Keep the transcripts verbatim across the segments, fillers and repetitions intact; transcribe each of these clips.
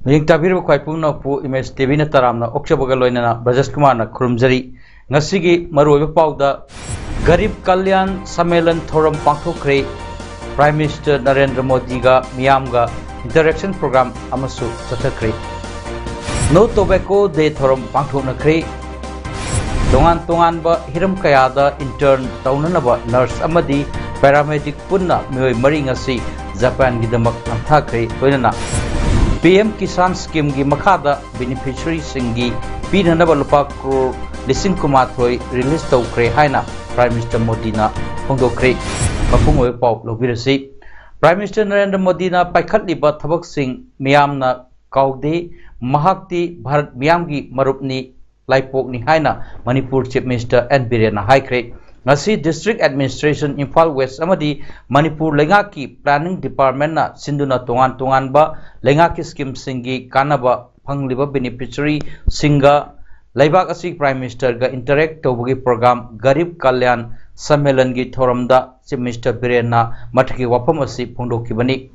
ꯃꯤꯠꯌꯦꯡ ꯇꯥꯕꯤꯔꯤꯕ ꯈ꯭ꯋꯥꯏ ꯄꯨꯝꯅꯃꯛꯄꯨ ꯏꯃꯦꯖ ꯇꯤꯚꯤꯅ ꯇꯔꯥꯝꯅ ꯑꯣꯛꯆꯕꯒ ꯂꯣꯏꯅꯅ ꯕ꯭ꯔꯖꯦꯁ ꯀꯨꯃꯥꯔꯅ ꯈꯨꯔꯨꯝꯖꯔꯤ꯫ ꯉꯁꯤꯒꯤ ꯃꯔꯨꯑꯣꯏꯕ ꯄꯥꯎꯗ, ꯒꯔꯤꯕ ꯀꯜꯌꯥꯟ ꯁꯃꯦꯂꯟ ꯊꯧꯔꯝ ꯄꯥꯡꯊꯣꯛꯈ꯭ꯔꯦ꯫ ꯄ꯭ꯔꯥꯏꯝ ꯃꯤꯅꯤꯁꯇꯔ ꯅꯔꯦꯟꯗ꯭ꯔ ꯃꯣꯗꯤꯒ ꯃꯤꯌꯥꯝꯒ ꯏꯟꯇꯔꯦꯛꯁꯟ ꯄ꯭ꯔꯣꯒ꯭ꯔꯥꯝ ꯑꯃꯁꯨ ꯆꯠꯊꯈ꯭ꯔꯦ꯫ ꯅꯣ ꯇꯣꯕꯦꯀꯣ ꯗꯦ ꯊꯧꯔꯝ ꯄꯥꯡꯊꯣꯛꯅꯈ꯭ꯔꯦ꯫ ꯇꯣꯉꯥꯟ ꯇꯣꯉꯥꯟꯕ ꯍꯤꯔꯝ ꯀꯌꯥꯗ ꯏꯟꯇꯔꯟ ꯇꯧꯅꯅꯕ ꯅꯔꯁ ꯑꯃꯗꯤ ꯄꯦꯔꯥꯃꯦꯗꯤꯛ ꯄꯨꯟꯅ ꯃꯤꯑꯣꯏ ꯃꯔꯤ ꯉꯁꯤ ꯖꯄꯥꯟꯒꯤꯗꯃꯛ ꯅꯝꯊꯈ꯭ꯔꯦ꯫ ꯂꯣꯏꯅꯅ ꯄꯤ ꯑꯦꯝ ꯀꯤꯁꯥꯟ ꯁ꯭ꯀꯤꯝꯒꯤ ꯃꯈꯥꯗ ꯕꯦꯅꯤꯐꯤꯁꯔꯤꯁꯤꯡꯒꯤ ꯄꯤꯅꯅꯕ ꯂꯨꯄꯥ ꯀ꯭ꯔꯣꯔ ꯂꯤꯁꯤꯡ ꯀꯨꯟꯃꯥꯊꯣꯏ ꯔꯤꯂꯤꯖ ꯇꯧꯈ꯭ꯔꯦ ꯍꯥꯏꯅ ꯄ꯭ꯔꯥꯏꯝ ꯃꯤꯅꯤꯁꯇꯔ ꯃꯣꯗꯤꯅ ꯐꯣꯡꯗꯣꯛꯈ꯭ꯔꯦ꯫ ꯃꯄꯨꯡ ꯑꯣꯏꯕ ꯄꯥꯎ ꯂꯧꯕꯤꯔꯁꯤ꯫ ꯄ꯭ꯔꯥꯏꯝ ꯃꯤꯅꯤꯁꯇꯔ ꯅꯔꯦꯟꯗ꯭ꯔ ꯃꯣꯗꯤꯅ ꯄꯥꯏꯈꯠꯂꯤꯕ ꯊꯕꯛꯁꯤꯡ ꯃꯤꯌꯥꯝꯅ ꯀꯥꯎꯗꯦ, ꯃꯍꯥꯛꯇꯤ ꯚꯥꯔꯠ ꯃꯤꯌꯥꯝꯒꯤ ꯃꯔꯨꯞꯅꯤ, ꯂꯥꯏꯄꯣꯛꯅꯤ ꯍꯥꯏꯅ ꯃꯅꯤꯄꯨꯔ ꯆꯤꯐ ꯃꯤꯅꯤꯁꯇꯔ ꯑꯦꯟ ꯕꯤꯔꯦꯟꯅ ꯍꯥꯏꯈ꯭ꯔꯦ꯫ ꯉꯁꯤ ꯗꯤꯁꯇ꯭ꯔꯤꯛ ꯑꯦꯗꯃꯤꯅꯤꯁꯇ꯭ꯔꯦꯁꯟ ꯏꯝꯐꯥꯜ ꯋꯦꯁ ꯑꯃꯗꯤ ꯃꯅꯤꯄꯨꯔ ꯂꯩꯉꯥꯛꯀꯤ ꯄ꯭ꯂꯥꯅꯤꯡ ꯗꯤꯄꯥꯔꯠꯃꯦꯟꯅ ꯁꯤꯟꯗꯨꯅ ꯇꯣꯉꯥꯟ ꯇꯣꯉꯥꯟꯕ ꯂꯩꯉꯥꯛꯀꯤ ꯁ꯭ꯀꯤꯝꯁꯤꯡꯒꯤ ꯀꯥꯟꯅꯕ ꯐꯪꯂꯤꯕ ꯕꯦꯅꯤꯐꯤꯁꯔꯤꯁꯤꯡꯒ ꯂꯩꯕꯥꯛ ꯑꯁꯤꯒꯤ ꯄ꯭ꯔꯥꯏꯝ ꯃꯤꯅꯤꯁꯇꯔꯒ ꯏꯟꯇꯔꯦꯛ ꯇꯧꯕꯒꯤ ꯄ꯭ꯔꯣꯒ꯭ꯔꯥꯝ ꯒꯔꯤꯕ ꯀꯜꯌꯥꯟ ꯁꯝꯃꯦꯂꯟꯒꯤ ꯊꯧꯔꯝꯗ ꯆꯤꯐ ꯃꯤꯅꯤꯁꯇꯔ ꯕꯤꯔꯦꯟꯅ ꯃꯊꯛꯀꯤ ꯋꯥꯐꯝ ꯑꯁꯤ ꯐꯣꯡꯗꯣꯛꯈꯤꯕꯅꯤ꯫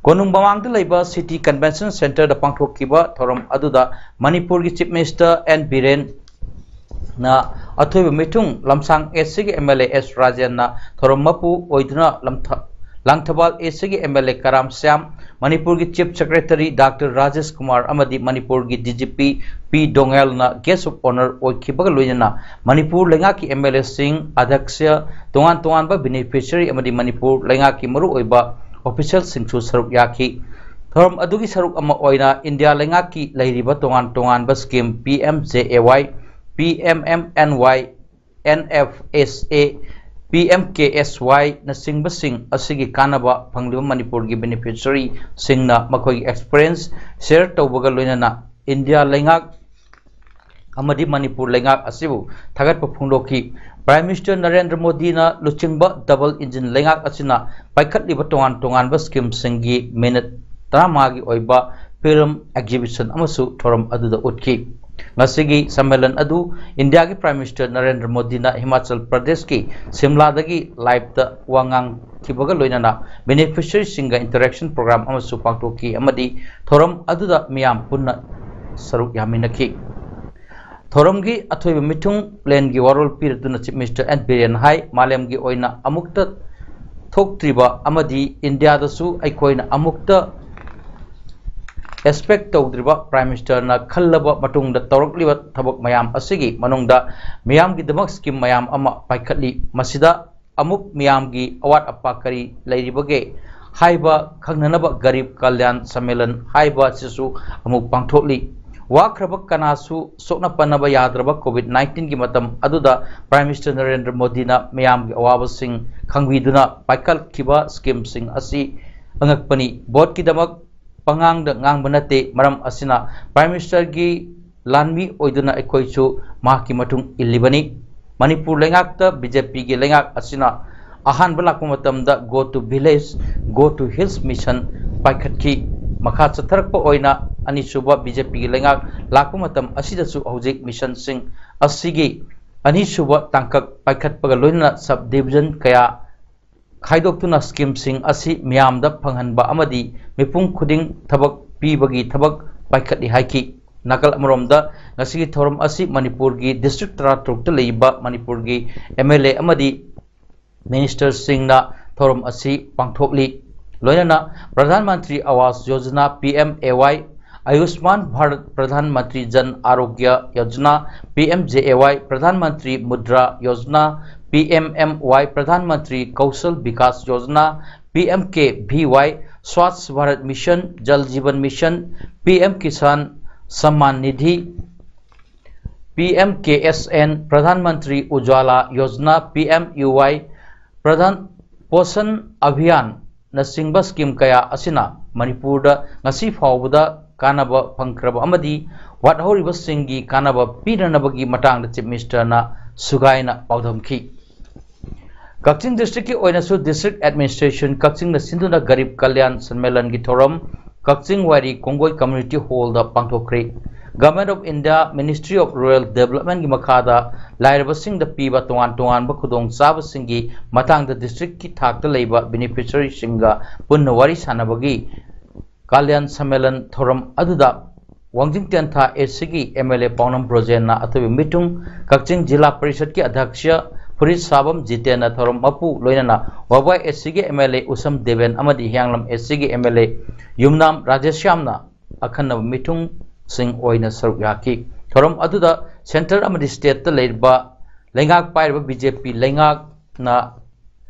ꯀꯣꯅꯨꯡ ꯃꯃꯥꯡꯗ ꯂꯩꯕ ꯁꯤꯇꯤ ꯀꯟꯚꯦꯟꯁꯟ ꯁꯦꯟꯇꯔꯗ ꯄꯥꯡꯊꯣꯛꯈꯤꯕ ꯊꯧꯔꯝ ꯑꯗꯨꯗ ꯃꯅꯤꯄꯨꯔꯒꯤ ꯆꯤꯐ ꯃꯤꯅꯤꯁꯇꯔ ꯑꯦꯟ ꯕꯤꯔꯦꯟꯅ ꯑꯊꯣꯏꯕ ꯃꯤꯊꯨꯡ ꯂꯝꯁꯥꯡ ꯑꯦꯁ ꯁꯤꯒꯤ ꯑꯦꯝ ꯑꯦꯜ ꯑꯦ ꯑꯦꯁ ꯔꯥꯖꯦꯟꯅ ꯊꯧꯔꯝ ꯃꯄꯨ ꯑꯣꯏꯗꯨꯅ ꯂꯝꯊ-, ꯂꯥꯡꯊꯕꯥꯜ ꯑꯦꯁ ꯁꯤꯒꯤ M L A Karam Shyam, ꯃꯅꯤꯄꯨꯔꯒꯤ chief secretary doctor Rajesh Kumar ꯑꯃꯗꯤ ꯃꯅꯤꯄꯨꯔꯒꯤ ꯗꯤ ꯖꯤ ꯄꯤ ꯄꯤ ꯗꯣꯉꯦꯜꯅ ꯒꯦꯁ ꯑꯣꯐ ꯑꯣꯅꯔ ꯑꯣꯏꯈꯤꯕꯒ ꯂꯣꯏꯅꯅ ꯃꯅꯤꯄꯨꯔ ꯂꯩꯉꯥꯛꯀꯤ ꯑꯦꯝ ꯑꯦꯜ ꯑꯦꯁꯤꯡ, ꯑꯗ꯭ꯌꯛꯁ, ꯇꯣꯉꯥꯟ ꯇꯣꯉꯥꯟꯕ ꯕꯦꯅꯤꯐꯤꯁꯔꯤ ꯑꯃꯗꯤ ꯃꯅꯤꯄꯨꯔ ꯂꯩꯉꯥꯛꯀꯤ ꯃꯔꯨꯑꯣꯏꯕ ꯑꯣꯐꯤꯁꯤꯌꯦꯜꯁꯤꯡꯁꯨ ꯁꯔꯨꯛ ꯌꯥꯈꯤ꯫ ꯊꯧꯔꯝ ꯑꯗꯨꯒꯤ ꯁꯔꯨꯛ ꯑꯃ ꯑꯣꯏꯅ ꯏꯟꯗꯤꯌꯥ ꯂꯩꯉꯥꯛꯀꯤ ꯂꯩꯔꯤꯕ ꯇꯣꯉꯥꯟ ꯇꯣꯉꯥꯟꯕ scheme P M J A Y, P M M N Y, N F S A, P M K S ꯋꯥꯏꯅꯆꯤꯡꯕꯁꯤꯡ ꯑꯁꯤꯒꯤ ꯀꯥꯟꯅꯕ ꯐꯪꯂꯤꯕ ꯃꯅꯤꯄꯨꯔꯒꯤ ꯕꯦꯅꯤꯐꯤꯁꯔꯤꯁꯤꯡꯅ ꯃꯈꯣꯏꯒꯤ ꯑꯦꯛꯁꯄꯤꯔꯤꯌꯦꯟꯁ ꯁꯦꯌꯔ ꯇꯧꯕꯒ ꯂꯣꯏꯅꯅ ꯏꯟꯗꯤꯌꯥ ꯂꯩꯉꯥꯛ ꯑꯃꯗꯤ ꯃꯅꯤꯄꯨꯔ ꯂꯩꯉꯥꯛ ꯑꯁꯤꯕꯨ ꯊꯥꯒꯠꯄ ꯐꯣꯡꯗꯣꯛꯈꯤ꯫ ꯄ꯭ꯔꯥꯏꯝ ꯃꯤꯅꯤꯁꯇꯔ ꯅꯔꯦꯟꯗ꯭ꯔ ꯃꯣꯗꯤꯅ ꯂꯨꯆꯤꯡꯕ ꯗꯕꯜ ꯏꯟꯖꯤꯟ ꯂꯩꯉꯥꯛ ꯑꯁꯤꯅ ꯄꯥꯏꯈꯠꯂꯤꯕ ꯇꯣꯉꯥꯟ ꯇꯣꯉꯥꯟꯕ ꯁ꯭ꯀꯤꯝꯁꯤꯡꯒꯤ ꯃꯤꯅꯤꯠ ꯇꯔꯥꯃꯉꯥꯒꯤ ꯑꯣꯏꯕ ꯐꯤꯂꯝ ꯑꯦꯛꯖꯤꯕꯤꯁꯟ ꯑꯃꯁꯨ ꯊꯧꯔꯝ ꯑꯗꯨꯗ ꯎꯠꯈꯤ꯫ ꯉꯁꯤꯒꯤ ꯁꯝꯃꯦꯂꯟ ꯑꯗꯨ ꯏꯟꯗꯤꯌꯥꯒꯤ ꯄ꯭ꯔꯥꯏꯝ ꯃꯤꯅꯤꯁꯇꯔ ꯅꯔꯦꯟꯗ꯭ꯔ ꯃꯣꯗꯤꯅ ꯍꯤꯃꯥꯆꯜ ꯄ꯭ꯔꯗꯦꯁꯀꯤ ꯁꯤꯝꯂꯥꯗꯒꯤ ꯂꯥꯏꯞꯇ ꯋꯥ ꯉꯥꯡꯈꯤꯕꯒ ꯂꯣꯏꯅꯅ ꯕꯦꯅꯤꯐꯤꯁꯔꯤꯁꯤꯡꯒ ꯏꯟꯇꯔꯦꯛꯁꯟ ꯄ꯭ꯔꯣꯒ꯭ꯔꯥꯝ ꯑꯃꯁꯨ ꯄꯥꯡꯊꯣꯛꯈꯤ ꯑꯃꯗꯤ ꯊꯧꯔꯝ ꯑꯗꯨꯗ ꯃꯤꯌꯥꯝ ꯄꯨꯟꯅ ꯁꯔꯨꯛ ꯌꯥꯃꯤꯟꯅꯈꯤ꯫ ꯊꯧꯔꯝꯒꯤ ꯑꯊꯣꯏꯕ ꯃꯤꯊꯨꯡꯂꯦꯟꯒꯤ ꯋꯥꯔꯣꯜ ꯄꯤꯔꯗꯨꯅ ꯆꯤꯐ ꯃꯤꯅꯤꯁꯇꯔ ꯑꯦꯟ ꯕꯤꯔꯦꯟ ꯍꯥꯏ, ꯃꯥꯂꯦꯝꯒꯤ ꯑꯣꯏꯅ ꯑꯃꯨꯛꯇ ꯊꯣꯛꯇ꯭ꯔꯤꯕ ꯑꯃꯗꯤ ꯏꯟꯗꯤꯌꯥꯗꯁꯨ ꯑꯩꯈꯣꯏꯅ ꯑꯃꯨꯛꯇ ꯑꯦꯛꯁꯄꯦꯛ ꯇꯧꯗ꯭ꯔꯤꯕ ꯄ꯭ꯔꯥꯏꯝ ꯃꯤꯅꯤꯁꯇꯔꯅ ꯈꯜꯂꯕ ꯃꯇꯨꯡꯗ ꯇꯧꯔꯛꯂꯤꯕ ꯊꯕꯛ ꯃꯌꯥꯝ ꯑꯁꯤꯒꯤ ꯃꯅꯨꯡꯗ ꯃꯤꯌꯥꯝꯒꯤꯗꯃꯛ ꯁ꯭ꯀꯤꯝ ꯃꯌꯥꯝ ꯑꯃ ꯄꯥꯏꯈꯠꯂꯤ꯫ ꯃꯁꯤꯗ ꯑꯃꯨꯛ ꯃꯤꯌꯥꯝꯒꯤ ꯑꯋꯥꯠ ꯑꯄꯥ ꯀꯔꯤ ꯂꯩꯔꯤꯕꯒꯦ ꯍꯥꯏꯕ ꯈꯪꯅꯅꯕ ꯒꯔꯤꯕ ꯀꯜꯌꯥꯟ ꯁꯝꯃꯦꯂꯟ ꯍꯥꯏꯕ ꯑꯁꯤꯁꯨ ꯑꯃꯨꯛ ꯄꯥꯡꯊꯣꯛꯂꯤ꯫ ꯋꯥꯈ꯭ꯔꯕ ꯀꯅꯥꯁꯨ ꯁꯣꯛꯅ ꯄꯟꯅꯕ ꯌꯥꯗ꯭ꯔꯕ ꯀꯣꯚꯤꯗ ꯅꯥꯏꯟꯇꯤꯟꯒꯤ ꯃꯇꯝ ꯑꯗꯨꯗ ꯄ꯭ꯔꯥꯏꯝ ꯃꯤꯅꯤꯁꯇꯔ ꯅꯔꯦꯟꯗ꯭ꯔ ꯃꯣꯗꯤꯅ ꯃꯤꯌꯥꯝꯒꯤ ꯑꯋꯥꯕꯁꯤꯡ ꯈꯪꯕꯤꯗꯨꯅ ꯄꯥꯏꯈꯠꯈꯤꯕ ꯁ꯭ꯀꯤꯝꯁꯤꯡ ꯑꯁꯤ ꯑꯉꯛꯄꯅꯤ꯫ ꯚꯣꯠꯀꯤꯗꯃꯛ ꯄꯉꯥꯡꯗ ꯉꯥꯡꯕ ꯅꯠꯇꯦ꯫ ꯃꯔꯝ ꯑꯁꯤꯅ ꯄ꯭ꯔꯥꯏꯝ ꯃꯤꯅꯤꯁꯇꯔꯒꯤ ꯂꯥꯟꯃꯤ ꯑꯣꯏꯗꯨꯅ ꯑꯩꯈꯣꯏꯁꯨ ꯃꯍꯥꯛꯀꯤ ꯃꯇꯨꯡ ꯏꯜꯂꯤꯕꯅꯤ꯫ ꯃꯅꯤꯄꯨꯔ ꯂꯩꯉꯥꯛꯇ ꯕꯤ ꯖꯦ ꯄꯤꯒꯤ ꯂꯩꯉꯥꯛ ꯑꯁꯤꯅ ꯑꯍꯥꯟꯕ ꯂꯥꯛꯄ ꯃꯇꯝꯗ Go to Village, Go to Hills Mission ꯄꯥꯏꯈꯠꯈꯤ꯫ ꯃꯈꯥ ꯆꯠꯊꯔꯛꯄ ꯑꯣꯏꯅ ꯑꯅꯤꯁꯨꯕ ꯕꯤ ꯖꯦ ꯄꯤꯒꯤ ꯂꯩꯉꯥꯛ ꯂꯥꯛꯄ ꯃꯇꯝ ꯑꯁꯤꯗꯁꯨ ꯍꯧꯖꯤꯛ ꯃꯤꯁꯟꯁꯤꯡ ꯑꯁꯤꯒꯤ ꯑꯅꯤꯁꯨꯕ ꯇꯥꯡꯀꯛ ꯄꯥꯏꯈꯠꯄꯒ ꯂꯣꯏꯅꯅ ꯁꯕ ꯗꯤꯕꯤꯖꯟ ꯀꯌꯥ ꯈꯥꯏꯗꯣꯛꯇꯨꯅ ꯁ꯭ꯀꯤꯝꯁꯤꯡ ꯑꯁꯤ ꯃꯤꯌꯥꯝꯗ ꯐꯪꯍꯟꯕ ꯑꯃꯗꯤ ꯃꯤꯄꯨꯝ ꯈꯨꯗꯤꯡ ꯊꯕꯛ ꯄꯤꯕꯒꯤ ꯊꯕꯛ ꯄꯥꯏꯈꯠꯂꯤ ꯍꯥꯏꯈꯤ꯫ ꯅꯥꯀꯜ ꯑꯃꯔꯣꯝꯗ ꯉꯁꯤꯒꯤ ꯊꯧꯔꯝ ꯑꯁꯤ ꯃꯅꯤꯄꯨꯔꯒꯤ ꯗꯤꯁꯇ꯭ꯔꯤꯛ ꯇꯔꯥꯇꯔꯨꯛꯇ ꯂꯩꯔꯤꯕ ꯃꯅꯤꯄꯨꯔꯒꯤ ꯑꯦꯝ ꯑꯦꯜ ꯑꯦ ꯑꯃꯗꯤ ꯃꯤꯅꯤꯁꯇꯔꯁꯤꯡꯅ ꯊꯧꯔꯝ ꯑꯁꯤ ꯄꯥꯡꯊꯣꯛꯂꯤ꯫ ꯂꯣꯏꯅꯅ Pradhan Mantri Awas Yojana, P M A Y, Ayushman Bharat, Pradhan Mantri Jan Arogya Yojana, P M J A Y, Pradhan Mantri Mudra Yojana, P M M Y, Pradhan Mantri Kaushal Vikas Yojana, P M K V Y, Swachh Bharat mission, Jal Jeevan mission, P M Kisan Samman Nidhi, P M K S N, Pradhan Mantri Ujjwala Yojana, P M U Y, Pradhan Poshan ꯑꯚꯤꯌꯥꯟꯅꯆꯤꯡꯕ scheme ꯀꯌꯥ ꯑꯁꯤꯅ ꯃꯅꯤꯄꯨꯔꯗ ꯉꯁꯤ ꯐꯥꯎꯕꯗ ꯀꯥꯟꯅꯕ ꯐꯪꯈ꯭ꯔꯕ ꯑꯃꯗꯤ ꯋꯥꯠꯍꯧꯔꯤꯕꯁꯤꯡꯒꯤ ꯀꯥꯟꯅꯕ ꯄꯤꯅꯅꯕꯒꯤ ꯃꯇꯥꯡꯗ ꯆꯤꯐ ꯃꯤꯅꯤꯁꯇꯔꯅ ꯁꯨꯒꯥꯏꯅ ꯄꯥꯎꯗꯝꯈꯤ꯫ ꯀꯛꯆꯤꯡ ꯗꯤꯁꯇ꯭ꯔꯤꯛꯀꯤ ꯑꯣꯏꯅꯁꯨ ꯗꯤꯁꯇ꯭ꯔꯤꯛ ꯑꯦꯗꯃꯤꯅꯤꯁꯇ꯭ꯔꯦꯁꯟ ꯀꯛꯆꯤꯡꯅ ꯁꯤꯟꯗꯨꯅ ꯒꯔꯤꯕ ꯀꯜꯌꯥꯟ ꯁꯟꯃꯦꯂꯟꯒꯤ ꯊꯧꯔꯝ ꯀꯛꯆꯤꯡ ꯋꯥꯏꯔꯤ ꯀꯣꯡꯒꯣꯏ ꯀꯝꯃ꯭ꯌꯨꯅꯤꯇꯤ ꯍꯣꯜꯗ ꯄꯥꯡꯊꯣꯛꯈ꯭ꯔꯦ꯫ Government of India, Ministry of Rural Developmentꯀꯤ ꯃꯈꯥꯗ ꯂꯥꯏꯔꯕꯁꯤꯡꯗ ꯄꯤꯕ ꯇꯣꯉꯥꯟ ꯇꯣꯉꯥꯟꯕ ꯈꯨꯗꯣꯡꯆꯥꯕꯁꯤꯡꯒꯤ ꯃꯇꯥꯡꯗ ꯗꯤꯁꯇ꯭ꯔꯤꯛꯀꯤ ꯊꯥꯛꯇ ꯂꯩꯕ ꯕꯦꯅꯤꯐꯤꯁꯔꯤꯁꯤꯡꯒ ꯄꯨꯟꯅ ꯋꯥꯔꯤ ꯁꯥꯟꯅꯕꯒꯤ ꯀꯥꯂꯤꯌꯥꯟ ꯁꯝꯃꯦꯂꯟ ꯊꯧꯔꯝ ꯑꯗꯨꯗ ꯋꯥꯡꯖꯤꯡ ꯇꯦꯟꯊꯥ ꯑꯦꯁ ꯁꯤꯒꯤ ꯑꯦꯝ ꯑꯦꯜ ꯑꯦ ꯄꯥꯎꯅꯝ ꯕ꯭ꯔꯣꯖꯦꯟꯅ ꯑꯊꯣꯏꯕ ꯃꯤꯊꯨꯡ, ꯀꯛꯆꯤꯡ ꯖꯤꯂꯥ ꯄꯔꯤꯁꯠꯀꯤ ꯑꯗ꯭ꯌꯛꯁ ꯐꯨꯔꯤꯠ ꯁꯥꯕꯝ ꯖꯤꯇꯦꯟꯅ ꯊꯧꯔꯝ ꯃꯄꯨ, ꯂꯣꯏꯅꯅ ꯋꯥꯕꯥꯏ ꯑꯦꯁ ꯁꯤꯒꯤ ꯑꯦꯝ ꯑꯦꯜ ꯑꯦ ꯎꯁꯝ ꯗꯦꯕꯦꯟ ꯑꯃꯗꯤ ꯍꯤꯌꯥꯡꯂꯝ ꯑꯦꯁ ꯁꯤꯒꯤ ꯑꯦꯝ ꯑꯦꯜ ꯑꯦ ꯌꯨꯝꯅꯥꯝ ꯔꯥꯙꯦꯁ꯭ꯌꯥꯝꯅ ꯑꯈꯟꯅꯕ ꯃꯤꯊꯨꯡꯁꯤꯡ ꯑꯣꯏꯅ ꯁꯔꯨꯛ ꯌꯥꯈꯤ꯫ ꯊꯧꯔꯝ ꯑꯗꯨꯗ ꯁꯦꯟꯇꯔ ꯑꯃꯗꯤ ꯁ꯭ꯇꯦꯠꯇ ꯂꯩꯔꯤꯕ ꯂꯩꯉꯥꯛ ꯄꯥꯏꯔꯤꯕ ꯕꯤ ꯖꯦ ꯄꯤ ꯂꯩꯉꯥꯛꯅ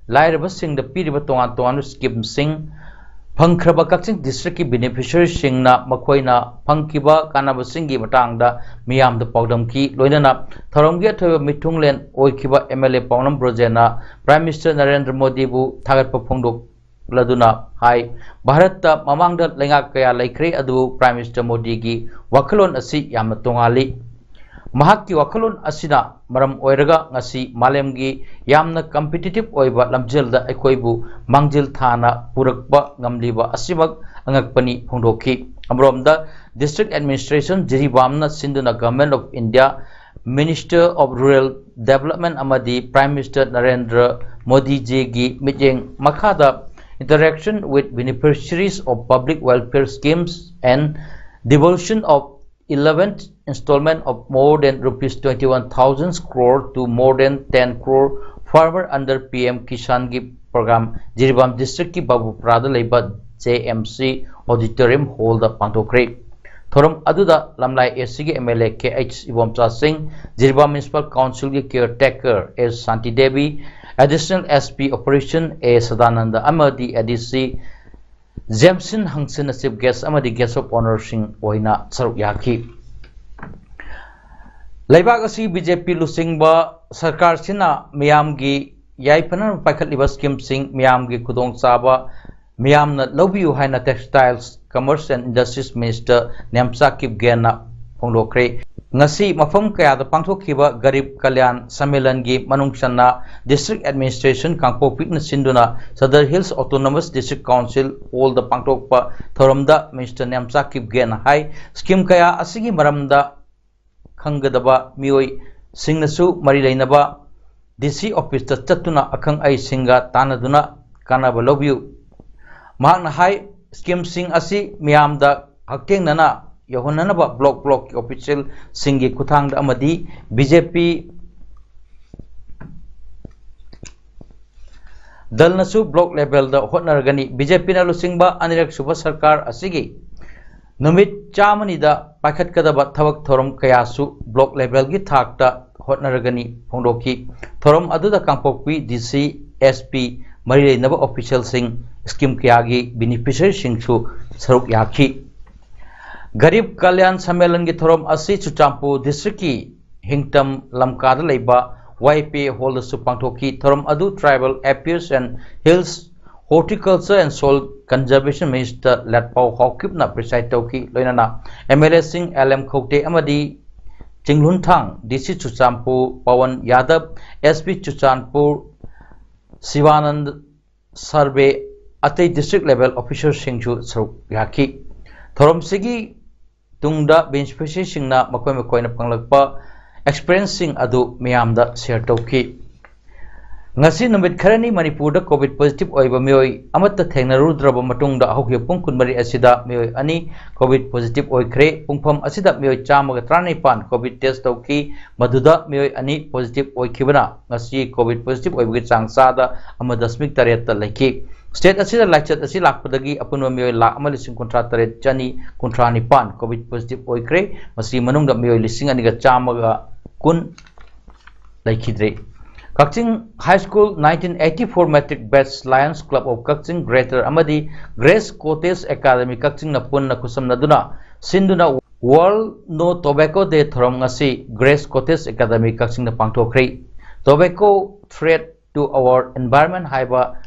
ꯂꯥꯏꯔꯕꯁꯤꯡꯗ ꯄꯤꯔꯤꯕ ꯇꯣꯉꯥꯟ ꯇꯣꯉꯥꯟꯕ ꯁ꯭ꯀꯤꯝꯁꯤꯡ, ꯐꯪꯈ꯭ꯔꯕ ꯀꯛꯆꯤꯡ ꯗꯤꯁꯇ꯭ꯔꯤꯛꯀꯤ ꯕꯦꯅꯤꯐꯤꯁꯔꯤꯁꯤꯡꯅ ꯃꯈꯣꯏꯅ ꯐꯪꯈꯤꯕ ꯀꯥꯟꯅꯕꯁꯤꯡꯒꯤ ꯃꯇꯥꯡꯗ ꯃꯤꯌꯥꯝꯗ ꯄꯥꯎꯗꯝꯈꯤ꯫ ꯂꯣꯏꯅꯅ ꯊꯧꯔꯝꯒꯤ ꯑꯊꯣꯏꯕ ꯃꯤꯊꯨꯡꯂꯦꯟ ꯑꯣꯏꯈꯤꯕ ꯑꯦꯝ ꯑꯦꯜ ꯑꯦ ꯄꯥꯎꯅꯝ ꯕ꯭ꯔꯣꯖꯦꯟꯅ ꯄ꯭ꯔꯥꯏꯝ ꯃꯤꯅꯤꯁꯇꯔ ꯅꯔꯦꯟꯗ꯭ꯔ ꯃꯣꯗꯤꯕꯨ ꯊꯥꯒꯠꯄ ꯐꯣꯡꯗꯣꯛꯂꯗꯨꯅ ꯍꯥꯏ, ꯚꯥꯔꯠꯇ ꯃꯃꯥꯡꯗ ꯂꯩꯉꯥꯛ ꯀꯌꯥ ꯂꯩꯈ꯭ꯔꯦ, ꯑꯗꯨꯕꯨ ꯄ꯭ꯔꯥꯏꯝ ꯃꯤꯅꯤꯁꯇꯔ ꯃꯣꯗꯤꯒꯤ ꯋꯥꯈꯜꯂꯣꯟ ꯑꯁꯤ ꯌꯥꯝꯅ ꯇꯣꯉꯥꯜꯂꯤ꯫ ꯃꯍꯥꯛꯀꯤ ꯋꯥꯈꯜꯂꯣꯟ ꯑꯁꯤꯅ ꯃꯔꯝ ꯑꯣꯏꯔꯒ ꯉꯁꯤ ꯃꯥꯂꯦꯝꯒꯤ ꯌꯥꯝꯅ ꯀꯝꯄꯤꯇꯤꯇꯤꯚ ꯑꯣꯏꯕ ꯂꯝꯖꯦꯜꯗ ꯑꯩꯈꯣꯏꯕꯨ ꯃꯥꯡꯖꯤꯜ ꯊꯥꯅ ꯄꯨꯔꯛꯄ ꯉꯝꯂꯤꯕ ꯑꯁꯤꯃꯛ ꯑꯉꯛꯄꯅꯤ ꯐꯣꯡꯗꯣꯛꯈꯤ꯫ ꯑꯃꯔꯣꯝꯗ, ꯗꯤꯁꯇ꯭ꯔꯤꯛ ꯑꯦꯗꯃꯤꯅꯤꯁꯇ꯭ꯔꯦꯁꯟ ꯖꯤꯔꯤꯕꯥꯝꯅ ꯁꯤꯟꯗꯨꯅ Government of India, Minister of Rural Development ꯑꯃꯗꯤ ꯄ꯭ꯔꯥꯏꯝ ꯃꯤꯅꯤꯁꯇꯔ ꯅꯔꯦꯟꯗ꯭ꯔ ꯃꯣꯗꯤꯖꯤꯒꯤ ꯃꯤꯠꯌꯦꯡ ꯃꯈꯥꯗ Interaction with Beneficiaries of Public Welfare Schemes and Devolution of eleventh installment of more than rupees twenty-one thousand crore to more than ten crore farmer under P M Kisanꯒꯤ program Jiribam ꯗꯤꯁꯇ꯭ꯔꯤꯛꯀꯤ ꯕꯥꯕꯨꯄꯨꯔꯥꯗ ꯂꯩꯕ J M C auditorium hallꯗ ꯄꯥꯡꯊꯣꯛꯈ꯭ꯔꯦ꯫ ꯊꯧꯔꯝ ꯑꯗꯨꯗ Lamlai S ꯁꯤꯒꯤ M L A K H Ibomcha Singh, Jiribam municipal ꯀꯥꯎꯟꯁꯤꯜꯒꯤ caretaker S Shanti Devi, additional S P operation A Sadananda ꯑꯃꯗꯤ A ꯗꯤ ꯁꯤ ꯖꯦꯝꯁꯟ ꯍꯪꯁꯟꯅ chief guest ꯑꯃꯗꯤ guest of honourꯁꯤꯡ ꯑꯣꯏꯅ ꯁꯔꯨꯛ ꯌꯥꯈꯤ꯫ ꯂꯩꯕꯥꯛ ꯑꯁꯤ ꯕꯤ ꯖꯦ ꯄꯤ ꯂꯨꯆꯤꯡꯕ ꯁꯔꯀꯥꯔꯁꯤꯅ ꯃꯤꯌꯥꯝꯒꯤ ꯌꯥꯏꯐꯅꯕ ꯄꯥꯏꯈꯠꯂꯤꯕ ꯁ꯭ꯀꯤꯝꯁꯤꯡ ꯃꯤꯌꯥꯝꯒꯤ ꯈꯨꯗꯣꯡꯆꯥꯕ ꯃꯤꯌꯥꯝꯅ ꯂꯧꯕꯤꯌꯨ ꯍꯥꯏꯅ Textiles, Commerce and Industries Minister Nemcha ꯀꯤꯞꯒꯦꯟꯅ ꯐꯣꯡꯗꯣꯛꯈ꯭ꯔꯦ꯫ ꯉꯁꯤ ꯃꯐꯝ ꯀꯌꯥꯗ ꯄꯥꯡꯊꯣꯛꯈꯤꯕ ꯒꯔꯤꯕ ꯀꯂꯌꯥꯟ ꯁꯝꯃꯦꯂꯟꯒꯤ ꯃꯅꯨꯡ ꯆꯟꯅ District Administration ꯀꯥꯡꯄꯣꯛꯄꯤꯅ ꯁꯤꯟꯗꯨꯅ Sadar Hills Autonomous District Council ꯍꯣꯜꯗ ꯄꯥꯡꯊꯣꯛꯄ ꯊꯧꯔꯝꯗ Minister ꯅꯦꯝꯆꯥ ꯀꯤꯞꯒꯦꯟꯅ ꯍꯥꯏ, ꯁ꯭ꯀꯤꯝ ꯀꯌꯥ ꯑꯁꯤꯒꯤ ꯃꯔꯝꯗ ꯈꯪꯒꯗꯕ ꯃꯤꯑꯣꯏꯁꯤꯡꯅꯁꯨ ꯃꯔꯤ ꯂꯩꯅꯕ ꯗꯤ ꯁꯤ ꯑꯣꯐꯤꯁꯇ ꯆꯠꯇꯨꯅ ꯑꯈꯪ ꯑꯍꯩꯁꯤꯡꯒ ꯇꯥꯟꯅꯗꯨꯅ ꯀꯥꯟꯅꯕ ꯂꯧꯕꯤꯌꯨ꯫ ꯃꯍꯥꯛꯅ ꯍꯥꯏ, ꯁ꯭ꯀꯤꯝꯁꯤꯡ ꯑꯁꯤ ꯃꯤꯌꯥꯝꯗ ꯍꯛꯊꯦꯡꯅꯅ ꯌꯧꯍꯟꯅꯅꯕ ꯕ꯭ꯂꯣꯛ ꯕ꯭ꯂꯣꯛꯀꯤ ꯑꯣꯐꯤꯁꯤꯌꯦꯜꯁꯤꯡꯒꯤ ꯈꯨꯠꯊꯥꯡꯗ ꯑꯃꯗꯤ ꯕꯤ ꯖꯦ ꯄꯤ ꯗꯜꯅꯁꯨ ꯕ꯭ꯂꯣꯛ ꯂꯦꯚꯦꯜꯗ ꯍꯣꯠꯅꯔꯒꯅꯤ꯫ ꯕꯤ ꯖꯦ ꯄꯤꯅ ꯂꯨꯆꯤꯡꯕ ꯑꯅꯤꯔꯛ ꯁꯨꯕ ꯁꯔꯀꯥꯔ ꯑꯁꯤꯒꯤ ꯅꯨꯃꯤꯠ ꯆꯥꯝꯃꯅꯤꯗ ꯄꯥꯏꯈꯠꯀꯗꯕ ꯊꯕꯛ ꯊꯧꯔꯝ ꯀꯌꯥꯁꯨ ꯕ꯭ꯂꯣꯛ ꯂꯦꯚꯦꯜꯒꯤ ꯊꯥꯛꯇ ꯍꯣꯠꯅꯔꯒꯅꯤ ꯐꯣꯡꯗꯣꯛꯈꯤ꯫ ꯊꯧꯔꯝ ꯑꯗꯨꯗ ꯀꯥꯡꯄꯣꯛꯄꯤ ꯗꯤ ꯁꯤ, ꯑꯦꯁ ꯄꯤ, ꯃꯔꯤ ꯂꯩꯅꯕ ꯑꯣꯐꯤꯁꯤꯌꯦꯜꯁꯤꯡ, ꯁ꯭ꯀꯤꯝ ꯀꯌꯥꯒꯤ ꯕꯦꯅꯤꯐꯤꯁꯔꯤꯁꯤꯡꯁꯨ ꯁꯔꯨꯛ ꯌꯥꯈꯤ꯫ ꯒꯔꯤꯕ ꯀꯂꯌꯥꯟ ꯁꯝꯃꯦꯂꯟꯒꯤ ꯊꯧꯔꯝ ꯑꯁꯤ ꯆꯨꯔꯆꯥꯟꯄꯨꯔ ꯗꯤꯁꯇ꯭ꯔꯤꯛꯀꯤ ꯍꯤꯡꯇꯝ ꯂꯝꯀꯥꯗ ꯂꯩꯕ ꯋꯥꯏ ꯄꯤ ꯑꯦ ꯍꯣꯜꯗꯁꯨ ꯄꯥꯡꯊꯣꯛꯈꯤ꯫ ꯊꯧꯔꯝ ꯑꯗꯨ Tribal Affairs and Hills, Horticulture and Soil Conservation Minister ꯂꯦꯠꯄꯥꯎ ꯍꯥꯎꯀꯤꯞꯅ preside ꯇꯧꯈꯤ꯫ ꯂꯣꯏꯅꯅ ꯑꯦꯝ ꯑꯦꯜ ꯑꯦꯁꯤꯡ ꯑꯦꯜ ꯑꯦꯝ ꯈꯧꯇꯦ ꯑꯃꯗꯤ ꯆꯤꯡꯂꯨꯟꯊꯥꯡ ꯗꯤ ꯁꯤ ꯆꯨꯔꯆꯥꯟꯄꯨꯔ ꯄꯋꯟ ꯌꯥꯗꯕ, S P Churachandpur Sivananda survey, ꯑꯇꯩ ꯗꯤꯁꯇ꯭ꯔꯤꯛ ꯂꯦꯚꯦꯜ ꯑꯣꯐꯤꯁꯔꯁꯤꯡꯁꯨ ꯁꯔꯨꯛ ꯌꯥꯈꯤ꯫ ꯊꯧꯔꯝꯁꯤꯒꯤ ꯇꯨꯡꯗ ꯕꯦꯅꯤꯐꯤꯁꯔꯤꯁꯤꯡꯅ ꯃꯈꯣꯏ ꯃꯈꯣꯏꯅ ꯐꯪꯂꯛꯄ ꯑꯦꯛꯁꯄꯤꯔꯤꯌꯦꯟꯁꯁꯤꯡ ꯑꯗꯨ ꯃꯤꯌꯥꯝꯗ ꯁꯦꯌꯔ ꯇꯧꯈꯤ꯫ ꯉꯁꯤ ꯅꯨꯃꯤꯠ ꯈꯔꯅꯤ ꯃꯅꯤꯄꯨꯔꯗ ꯀꯣꯚꯤꯗ ꯄꯣꯖꯤꯇꯤꯚ ꯑꯣꯏꯕ ꯃꯤꯑꯣꯏ ꯑꯃꯠꯇ ꯊꯦꯡꯅꯔꯨꯗ꯭ꯔꯕ ꯃꯇꯨꯡꯗ ꯍꯧꯈꯤꯕ ꯄꯨꯡ ꯀꯨꯟꯃꯔꯤ ꯑꯁꯤꯗ ꯃꯤꯑꯣꯏ ꯑꯅꯤ ꯀꯣꯚꯤꯗ ꯄꯣꯖꯤꯇꯤꯚ ꯑꯣꯏꯈ꯭ꯔꯦ꯫ ꯄꯨꯡꯐꯝ ꯑꯁꯤꯗ ꯃꯤꯑꯣꯏ ꯆꯥꯝꯃꯒ ꯇꯔꯥꯅꯤꯄꯥꯟ ꯀꯣꯚꯤꯗ ꯇꯦꯁ ꯇꯧꯈꯤ, ꯃꯗꯨꯗ ꯃꯤꯑꯣꯏ ꯑꯅꯤ ꯄꯣꯖꯤꯇꯤꯚ ꯑꯣꯏꯈꯤꯕꯅ ꯉꯁꯤ ꯀꯣꯚꯤꯗ ꯄꯣꯖꯤꯇꯤꯚ ꯑꯣꯏꯕꯒꯤ ꯆꯥꯡ ꯆꯥꯗ ꯑꯃ ꯗꯁꯃꯤꯛ ꯇꯔꯦꯠꯇ ꯂꯩꯈꯤ꯫ ꯁ꯭ꯇꯦꯠ ꯑꯁꯤꯗ ꯂꯥꯏꯆꯠ ꯑꯁꯤ ꯂꯥꯛꯄꯗꯒꯤ ꯑꯄꯨꯟꯕ ꯃꯤꯑꯣꯏ ꯂꯥꯈ ꯑꯃ ꯂꯤꯁꯤꯡ ꯀꯨꯟꯊ꯭ꯔꯥ ꯇꯔꯦꯠ ꯆꯅꯤ ꯀꯨꯟꯊ꯭ꯔꯥ ꯅꯤꯄꯥꯟ ꯀꯣꯚꯤꯗ ꯄꯣꯖꯤꯇꯤꯚ ꯑꯣꯏꯈ꯭ꯔꯦ꯫ ꯃꯁꯤꯒꯤ ꯃꯅꯨꯡꯗ ꯃꯤꯑꯣꯏ ꯂꯤꯁꯤꯡ ꯑꯅꯤꯒ ꯆꯥꯝꯃꯒ ꯀꯨꯟ ꯂꯩꯈꯤꯗ꯭ꯔꯦ꯫ Kakching high school nineteen eighty four matric batch Lions Club of Kakching Greater ꯑꯃꯗꯤ Grace Cottage Academy ꯀꯛꯆꯤꯡꯅ ꯄꯨꯟꯅ ꯈꯨꯠꯁꯝꯅꯗꯨꯅ ꯁꯤꯟꯗꯨꯅ World No Tobacco Day ꯊꯧꯔꯝ ꯉꯁꯤ Grace Cottage Academy ꯀꯛꯆꯤꯡꯗ ꯄꯥꯡꯊꯣꯛꯈ꯭ꯔꯤ꯫ Tobacco Threat to Our Environment ꯍꯥꯏꯕ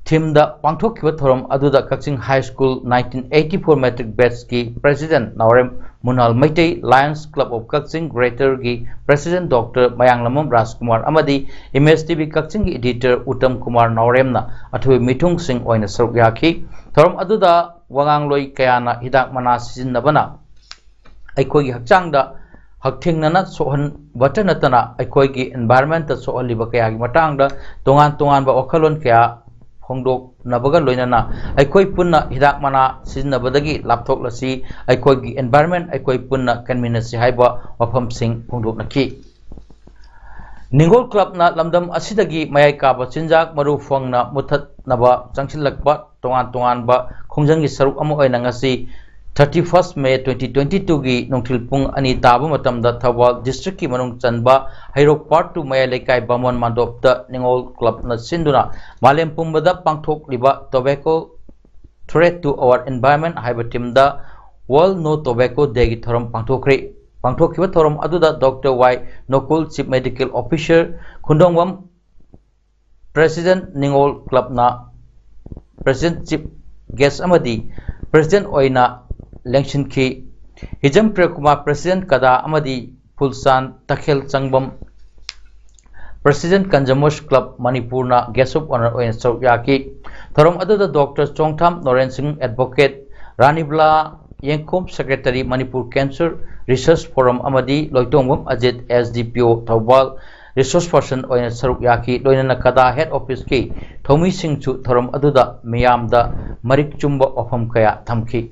ꯊꯤꯝꯗ ꯄꯥꯡꯊꯣꯛꯈꯤꯕ ꯊꯧꯔꯝ ꯑꯗꯨꯗ ꯀꯛꯆꯤꯡ High School nineteen eighty-four matric batchꯀꯤ President Naorem ꯃꯨꯅꯥꯜ Meitei, Lions Club of Cakching Greaterꯒꯤ President Doctor ꯃꯌꯥꯡꯂꯝꯕꯝ ꯔꯥꯖꯀꯨꯃꯥꯔ ꯑꯃꯗꯤ Image TV ꯀꯛꯆꯤꯡꯒꯤ Editor ꯎꯇꯝ ꯀꯨꯃꯥꯔ ꯅꯥꯎꯔꯦꯝꯅ ꯑꯊꯣꯏꯕ ꯃꯤꯊꯨꯡꯁꯤꯡ ꯑꯣꯏꯅ ꯁꯔꯨꯛ ꯌꯥꯈꯤ꯫ ꯊꯧꯔꯝ ꯑꯗꯨꯗ ꯋꯥꯉꯥꯡꯂꯣꯏ ꯀꯌꯥꯅ ꯍꯤꯗꯥꯛ ꯃꯅꯥ ꯁꯤꯖꯤꯟꯅꯕꯅ ꯑꯩꯈꯣꯏꯒꯤ ꯍꯛꯆꯥꯡꯗ ꯍꯛꯊꯦꯡꯅꯅ ꯁꯣꯛꯍꯟꯕꯇ ꯅꯠꯇꯅ ꯑꯩꯈꯣꯏꯒꯤ environmentꯇ ꯁꯣꯛꯍꯜꯂꯤꯕ ꯀꯌꯥꯒꯤ ꯃꯇꯥꯡꯗ ꯇꯣꯉꯥꯟ ꯇꯣꯉꯥꯟꯕ ꯋꯥꯈꯜꯂꯣꯟ ꯀꯌꯥ ꯐꯣꯡꯗꯣꯛꯅꯕꯒ ꯂꯣꯏꯅꯅ ꯑꯩꯈꯣꯏ ꯄꯨꯟꯅ ꯍꯤꯗꯥꯛ ꯃꯅꯥ ꯁꯤꯖꯤꯟꯅꯕꯗꯒꯤ ꯂꯥꯞꯊꯣꯛꯂꯁꯤ, ꯑꯩꯈꯣꯏꯒꯤ environment ꯑꯩꯈꯣꯏ ꯄꯨꯟꯅ ꯀꯟꯃꯤꯟꯅꯁꯤ ꯍꯥꯏꯕ ꯋꯥꯐꯝꯁꯤꯡ ꯐꯣꯡꯗꯣꯛꯅꯈꯤ꯫ ꯅꯤꯡꯉꯣꯜ ꯀ꯭ꯂꯕꯅ ꯂꯝꯗꯝ ꯑꯁꯤꯗꯒꯤ ꯃꯌꯥꯏ ꯀꯥꯕ ꯆꯤꯟꯖꯥꯛ ꯃꯔꯨ ꯐꯪꯅ ꯃꯨꯠꯊꯠꯅꯕ ꯆꯪꯁꯤꯜꯂꯛꯄ ꯇꯣꯉꯥꯟ ꯇꯣꯉꯥꯟꯕ ꯈꯣꯡꯖꯪꯒꯤ ꯁꯔꯨꯛ ꯑꯃ ꯑꯣꯏꯅ ꯉꯁꯤ thirty first May twenty twenty twoꯒꯤ ꯅꯨꯡꯊꯤꯜ ꯄꯨꯡ ꯑꯅꯤ ꯇꯥꯕ ꯃꯇꯝꯗ ꯊꯧꯕꯥꯜ districtꯀꯤ ꯃꯅꯨꯡ ꯆꯟꯕ ꯍꯩꯔꯣꯛ Part two ꯃꯌꯥꯏ ꯂꯩꯀꯥꯏ ꯕꯥꯃꯣꯟ ꯃꯥꯟꯗꯣꯞꯇ ꯅꯤꯡꯉꯣꯜ ꯀ꯭ꯂꯕꯅ ꯁꯤꯟꯗꯨꯅ ꯃꯥꯂꯦꯝ ꯄꯨꯝꯕꯗ ꯄꯥꯡꯊꯣꯛꯂꯤꯕ Tobacco Threat to Our Environment ꯍꯥꯏꯕ ꯊꯤꯝꯗ World No Tobacco Dayꯒꯤ ꯊꯧꯔꯝ ꯄꯥꯡꯊꯣꯛꯈ꯭ꯔꯤ꯫ ꯄꯥꯡꯊꯣꯛꯈꯤꯕ ꯊꯧꯔꯝ ꯑꯗꯨꯗ Doctor ꯋꯥꯏ ꯅꯣꯀꯨꯜ, Chief Medical Officer, ꯈꯨꯟꯗꯣꯡꯕꯝ, President, ꯅꯤꯡꯉꯣꯜ ꯀ꯭ꯂꯕꯅ President, Chief Guest ꯑꯃꯗꯤ President ꯑꯣꯏꯅ ꯂꯦꯡꯁꯤꯟꯈꯤ꯫ ꯍꯤꯖꯝ ꯄ꯭ꯔꯦꯝꯀꯨꯃꯥꯔ, President, ꯀꯗꯥ ꯑꯃꯗꯤ ꯐꯨꯜꯆꯥꯟ ꯇꯈꯦꯜ ꯆꯪꯕꯝ, President, ꯀꯟꯖꯃꯣꯁ ꯀ꯭ꯂꯕ ꯃꯅꯤꯄꯨꯔꯅ Guest of Honour ꯑꯣꯏꯅ ꯁꯔꯨꯛ ꯌꯥꯈꯤ꯫ ꯊꯧꯔꯝ ꯑꯗꯨꯗ Doctor ꯆꯣꯡꯊꯥꯝ ꯅꯣꯔꯦꯟ ꯁꯤꯡ, Advocate, ꯔꯥꯅꯤꯕꯂꯥ ꯌꯦꯡꯈꯣꯝ, Secretary, Manipur Cancer Research Forum ꯑꯃꯗꯤ ꯂꯣꯏꯇꯣꯡꯕꯝ Ajit, S D P O Thoubal, Resource Person ꯑꯣꯏꯅ ꯁꯔꯨꯛ ꯌꯥꯈꯤ꯫ ꯂꯣꯏꯅꯅ ꯀꯗꯥ Head Officeꯀꯤ ꯊꯧꯃꯤꯁꯤꯡꯁꯨ ꯊꯧꯔꯝ ꯑꯗꯨꯗ ꯃꯤꯌꯥꯝꯗ ꯃꯔꯤꯛ ꯆꯨꯝꯕ ꯋꯥꯐꯝ ꯀꯌꯥ ꯊꯝꯈꯤ꯫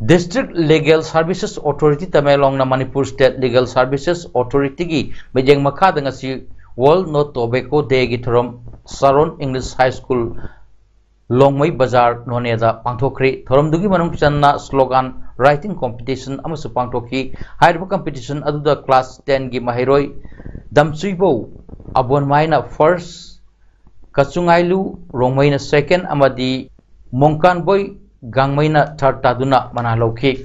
District Legal Services Authority ꯇꯃꯦꯡꯂꯣꯡꯅ Manipur State Legal Services Authorityꯒꯤ ꯃꯤꯠꯌꯦꯡ ꯃꯈꯥꯗ ꯉꯁꯤ World No Tobacco Dayꯒꯤ ꯊꯧꯔꯝ ꯁꯥꯔꯣꯟ English High School ꯂꯣꯡꯃꯩ ꯕꯖꯥꯔ ꯅꯣꯅꯦꯗ ꯄꯥꯡꯊꯣꯛꯈ꯭ꯔꯤ꯫ ꯊꯧꯔꯝꯗꯨꯒꯤ ꯃꯅꯨꯡ ꯆꯟꯅ slogan writing competition ꯑꯃꯁꯨ ꯄꯥꯡꯊꯣꯛꯈꯤ꯫ ꯍꯥꯏꯔꯤꯕ competition ꯑꯗꯨꯗ class tenꯒꯤ ꯃꯍꯩꯔꯣꯏ ꯗꯝꯆꯨꯏꯕꯧ ꯑꯕꯣꯟꯃꯥꯏꯅ first, ꯀꯆꯨꯉꯥꯏꯂꯨ ꯔꯣꯡꯃꯩꯅ second ꯑꯃꯗꯤ ꯃꯣꯡꯀꯥꯟꯕꯣꯏ ꯒꯥꯡꯃꯩꯅ third ꯇꯥꯗꯨꯅ ꯃꯅꯥ ꯂꯧꯈꯤ꯫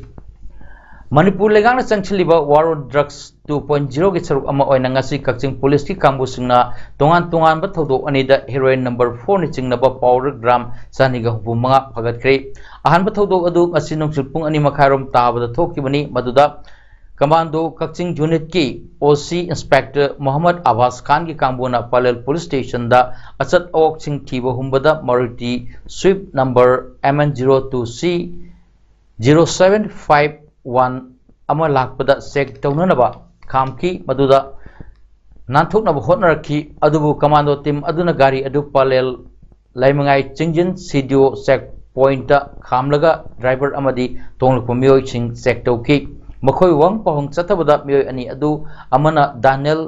ꯃꯅꯤꯄꯨꯔ ꯂꯩꯉꯥꯛꯅ ꯆꯪꯁꯤꯜꯂꯤꯕ War on Drugs two point zero ꯒꯤ ꯁꯔꯨꯛ ꯑꯃ ꯑꯣꯏꯅ ꯉꯁꯤ ꯀꯛꯆꯤꯡ ꯄꯨꯂꯤꯁꯀꯤ ꯀꯥꯡꯕꯨꯁꯤꯡꯅ ꯇꯣꯉꯥꯟ ꯇꯣꯉꯥꯟꯕ ꯊꯧꯗꯣꯛ ꯑꯅꯤꯗ heroin number four ꯅ ꯆꯤꯡꯅꯕ powder gram ꯆꯅꯤꯒ ꯍꯨꯝꯐꯨ ꯃꯉꯥ ꯐꯥꯒꯠꯈ꯭ꯔꯦ꯫ ꯑꯍꯥꯟꯕ ꯊꯧꯗꯣꯛ ꯑꯗꯨ ꯉꯁꯤ ꯅꯨꯡꯊꯤꯜ ꯄꯨꯡ ꯑꯅꯤ ꯃꯈꯥꯏꯔꯣꯝ ꯇꯥꯕꯗ ꯊꯣꯛꯈꯤꯕꯅꯤ꯫ ꯃꯗꯨꯗ Commando ꯀꯛꯆꯤꯡ unit ꯀꯤ O C Inspector ꯃꯣꯍꯝꯃꯗ ꯑꯕꯥꯁ ꯈꯥꯟꯒꯤ ꯀꯥꯡꯕꯨꯅ ꯄꯂꯦꯜ police station ꯗ ꯑꯆꯠ ꯑꯋꯣꯛꯁꯤꯡ ꯊꯤꯕ ꯍꯨꯝꯕꯗ Maruti Swift number M N zero two C zero seven five one ꯑꯃ ꯂꯥꯛꯄꯗ check ꯇꯧꯅꯅꯕ ꯈꯥꯝꯈꯤ꯫ ꯃꯗꯨꯗ ꯅꯥꯟꯊꯣꯛꯅꯕ ꯍꯣꯠꯅꯔꯛꯈꯤ꯫ ꯑꯗꯨꯕꯨ commando team ꯑꯗꯨꯅ ꯒꯥꯔꯤ ꯑꯗꯨ Pallel ꯂꯩꯃꯉꯥꯏ ꯆꯤꯡꯖꯤꯟ C D O check point ꯇ ꯈꯥꯝꯂꯒ driver ꯑꯃꯗꯤ ꯇꯣꯡꯂꯛꯄ ꯃꯤꯑꯣꯏꯁꯤꯡ check ꯇꯧꯈꯤ꯫ ꯃꯈꯣꯏ ꯋꯥꯍꯪ ꯄꯥꯎꯍꯪ ꯆꯠꯊꯕꯗ ꯃꯤꯑꯣꯏ ꯑꯅꯤ ꯑꯗꯨ ꯑꯃꯅ ꯗꯥꯅꯦꯜ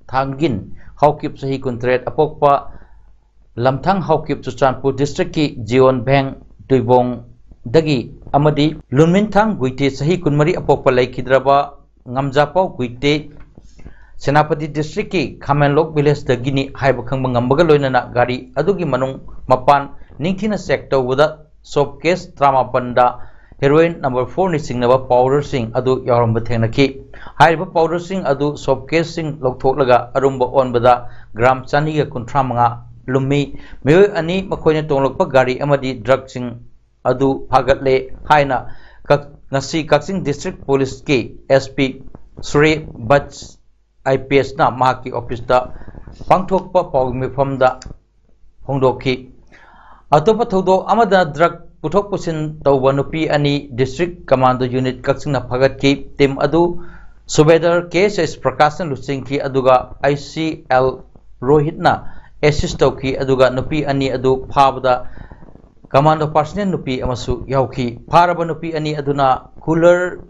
ꯊꯥꯡꯒꯤꯟ ꯍꯥꯎꯀꯤꯞ ꯆꯍꯤ ꯀꯨꯟꯇꯔꯦꯠ ꯑꯄꯣꯛꯄ ꯂꯝꯊꯥꯡ ꯍꯥꯎꯀꯤꯞ ꯆꯨꯔꯆꯥꯟꯄꯨꯔ district ꯀꯤ ꯖꯤꯌꯣꯟ ꯚꯦꯡ ꯇꯨꯏꯕꯣꯡꯗꯒꯤ ꯑꯃꯗꯤ ꯂꯨꯟꯃꯤꯟꯊꯥꯡ ꯒꯨꯏꯇꯦ ꯆꯍꯤ ꯀꯨꯟꯃꯔꯤ ꯑꯄꯣꯛꯄ ꯂꯩꯈꯤꯗ꯭ꯔꯕ ꯉꯝꯖꯥꯄꯥꯎ ꯒꯨꯏꯇꯦ ꯁꯦꯅꯥꯄꯇꯤ district ꯀꯤ ꯈꯥꯃꯦꯟꯂꯣꯛ village ꯗꯒꯤꯅꯤ ꯍꯥꯏꯕ ꯈꯪꯕ ꯉꯝꯕꯒ ꯂꯣꯏꯅꯅ ꯒꯥꯔꯤ ꯑꯗꯨꯒꯤ ꯃꯅꯨꯡ ꯃꯄꯥꯟ ꯅꯤꯡꯊꯤꯅ check ꯇꯧꯕꯗ soap case ꯇꯔꯥꯃꯥꯄꯟꯗ heroin number four ꯅ ꯆꯤꯡꯅꯕ powder ꯁꯤꯡ ꯑꯗꯨ ꯌꯥꯎꯔꯝꯕ ꯊꯦꯡꯅꯈꯤ꯫ ꯍꯥꯏꯔꯤꯕ powder ꯁꯤꯡ ꯑꯗꯨ soap case ꯁꯤꯡ ꯂꯧꯊꯣꯛꯂꯒ ꯑꯔꯨꯝꯕ ꯑꯣꯟꯕꯗ gram ꯆꯅꯤꯒ ꯀꯨꯟꯊ꯭ꯔꯥ ꯃꯉꯥ ꯂꯨꯝꯃꯤ꯫ ꯃꯤꯑꯣꯏ ꯑꯅꯤ ꯃꯈꯣꯏꯅ ꯇꯣꯡꯂꯛꯄ ꯒꯥꯔꯤ ꯑꯃꯗꯤ drug ꯁꯤꯡ ꯑꯗꯨ ꯐꯥꯒꯠꯂꯦ ꯍꯥꯏꯅ ꯀꯛ-, ꯉꯁꯤ ꯀꯛꯆꯤꯡ district police ꯀꯤ S P ꯁꯨꯔꯦ ꯕꯠꯁ I P S ꯅ ꯃꯍꯥꯛꯀꯤ office ꯇ ꯄꯥꯡꯊꯣꯛꯄ ꯄꯥꯎꯒꯤ ꯃꯤꯐꯝꯗ ꯐꯣꯡꯗꯣꯛꯈꯤ꯫ ꯑꯇꯣꯞꯄ ꯊꯧꯗꯣꯛ ꯑꯃꯗ drug ꯄꯨꯊꯣꯛ ꯄꯨꯁꯤꯟ ꯇꯧꯕ ꯅꯨꯄꯤ ꯑꯅꯤ district commando unit ꯀꯛꯆꯤꯡꯅ ꯐꯥꯒꯠꯈꯤ꯫ Team ꯑꯗꯨ ꯁꯨꯕꯦꯗꯥꯔ K S S ꯄ꯭ꯔꯀꯥꯁꯅ ꯂꯨꯆꯤꯡꯈꯤ, ꯑꯗꯨꯒ I C L ꯔꯣꯍꯤꯠꯅ assist ꯇꯧꯈꯤ, ꯑꯗꯨꯒ ꯅꯨꯄꯤ ꯑꯅꯤ ꯑꯗꯨ ꯐꯥꯕꯗ commando personnel ꯅꯨꯄꯤ ꯑꯃꯁꯨ ꯌꯥꯎꯈꯤ꯫ ꯐꯥꯔꯕ ꯅꯨꯄꯤ ꯑꯅꯤ ꯑꯗꯨꯅ ꯈꯨꯂꯔ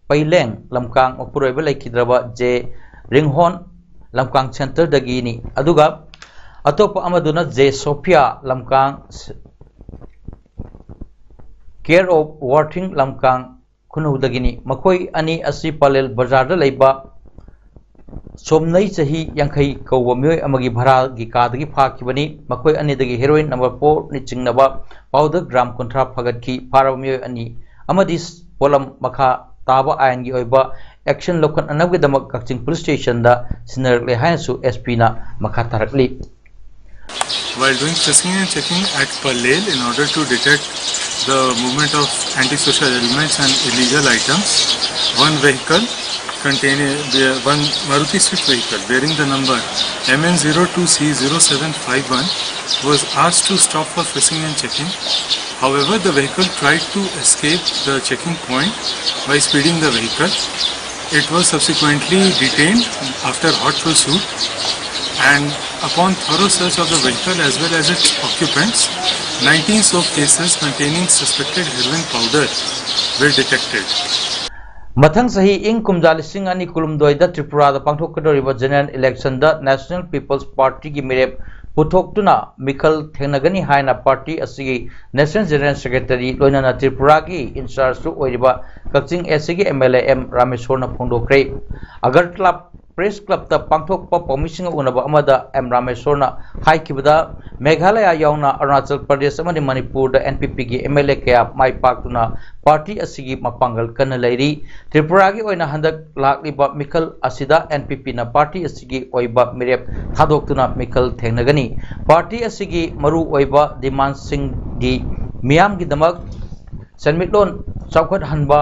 ꯄꯩꯂꯦꯡ ꯂꯝꯀꯥꯡ ꯃꯄꯨꯔꯣꯏꯕ ꯂꯩꯈꯤꯗ꯭ꯔꯕ ꯖꯦ ꯔꯤꯡꯍꯣꯟ ꯂꯝꯀꯥꯡ centre ꯗꯒꯤꯅꯤ, ꯑꯗꯨꯒ ꯑꯇꯣꯞꯄ ꯑꯃꯗꯨꯅ ꯖꯦ ꯁꯣꯐꯤꯌꯥ ꯂꯝꯀꯥꯡ care of ꯋꯥꯔꯊꯤꯡ ꯂꯝꯀꯥꯡ ꯈꯨꯅꯧꯗꯒꯤꯅꯤ꯫ ꯃꯈꯣꯏ ꯑꯅꯤ ꯑꯁꯤ ꯄꯂꯦꯜ ꯕꯖꯥꯔꯗ ꯂꯩꯕ ꯁꯣꯝꯅꯩ ꯆꯍꯤ ꯌꯥꯡꯈꯩ ꯀꯧꯕ ꯃꯤꯑꯣꯏ ꯑꯃꯒꯤ ꯚꯔꯥꯒꯤ ꯀꯥꯗꯒꯤ ꯐꯥꯈꯤꯕꯅꯤ꯫ ꯃꯈꯣꯏ ꯑꯅꯤꯗꯒꯤ heroin number four ꯅ ꯆꯤꯡꯅꯕ powder gram ꯀꯨꯟꯊ꯭ꯔꯥ ꯐꯥꯒꯠꯈꯤ꯫ ꯐꯥꯔꯕ ꯃꯤꯑꯣꯏ ꯑꯅꯤ ꯑꯃꯗꯤ ꯄꯣꯠꯂꯝ ꯃꯈꯥ ꯇꯥꯕ ꯑꯥꯏꯟꯒꯤ ꯑꯣꯏꯕ action ꯂꯧꯈꯠꯅꯅꯕꯒꯤꯗꯃꯛ ꯀꯛꯆꯤꯡ police stationꯗ ꯁꯤꯟꯅꯔꯛꯂꯦ ꯍꯥꯏꯅꯁꯨ S Pꯅ ꯃꯈꯥ ꯇꯥꯔꯛꯂꯤ꯫ While doing friskings and checking at Palel in order to detect the movement of antisocial elements and illegal items, one vehicle containing one Maruti Swift vehicle bearing the number M N zero two C zero seven five one was asked to stop for frisking and checking. However, the vehicle tried to escape the checking point by speeding the vehicle. It was subsequently detained after hot pursuit, and upon thorough search of the vehicle as well as its occupants, nineteen soap cases containing suspected heroin powder were detected. ꯃꯊꯪ ꯆꯍꯤ ꯏꯪ ꯀꯨꯝꯖꯥ ꯂꯤꯁꯤꯡ ꯑꯅꯤ ꯀꯨꯟꯍꯨꯝꯗꯣꯏꯗ ꯇ꯭ꯔꯤꯄꯨꯔꯥꯗ ꯄꯥꯡꯊꯣꯛꯀꯗꯧꯔꯤꯕ general electionꯗ National People's Partyꯒꯤ ꯃꯤꯔꯦꯞ ꯄꯨꯊꯣꯛꯇꯨꯅ ꯃꯤꯈꯜ ꯊꯦꯡꯅꯒꯅꯤ ꯍꯥꯏꯅ party ꯑꯁꯤꯒꯤ National General Secretary ꯂꯣꯏꯅꯅ ꯇ꯭ꯔꯤꯄꯨꯔꯥꯒꯤ in chargeꯁꯨ ꯑꯣꯏꯔꯤꯕ ꯀꯛꯆꯤꯡ SCꯒꯤ MLA M ꯔꯥꯃꯦꯁꯣꯔꯅ ꯐꯣꯡꯗꯣꯛꯈ꯭ꯔꯦ꯫ ꯑꯒꯔꯇꯂꯥ Press Clubꯇ ꯄꯥꯡꯊꯣꯛꯄ ꯄꯥꯎꯃꯤꯁꯤꯡꯒ ꯎꯅꯕ ꯑꯃꯗ M ꯔꯥꯃꯦꯁꯣꯔꯅ ꯍꯥꯏꯈꯤꯕꯗ, ꯃꯦꯘꯥꯂꯌꯥ ꯌꯥꯎꯅ ꯑꯔꯨꯅꯥꯆꯜ ꯄ꯭ꯔꯗꯦꯁ ꯑꯃꯗꯤ ꯃꯅꯤꯄꯨꯔꯗ NPPꯒꯤ MLA ꯀꯌꯥ ꯃꯥꯏ ꯄꯥꯛꯇꯨꯅ party ꯑꯁꯤꯒꯤ ꯃꯄꯥꯡꯒꯜ ꯀꯟꯅ ꯂꯩꯔꯤ꯫ ꯇ꯭ꯔꯤꯄꯨꯔꯥꯒꯤ ꯑꯣꯏꯅ ꯍꯟꯗꯛ ꯂꯥꯛꯂꯤꯕ ꯃꯤꯈꯜ ꯑꯁꯤꯗ NPPꯅ party ꯑꯁꯤꯒꯤ ꯑꯣꯏꯕ ꯃꯤꯔꯦꯞ ꯊꯥꯗꯣꯛꯇꯨꯅ ꯃꯤꯈꯜ ꯊꯦꯡꯅꯒꯅꯤ꯫ Party ꯑꯁꯤꯒꯤ ꯃꯔꯨ ꯑꯣꯏꯕ demandꯁꯤꯡꯗꯤ ꯃꯤꯌꯥꯝꯒꯤꯗꯃꯛ ꯁꯦꯟꯃꯤꯠꯂꯣꯟ ꯆꯥꯎꯈꯠꯍꯟꯕ,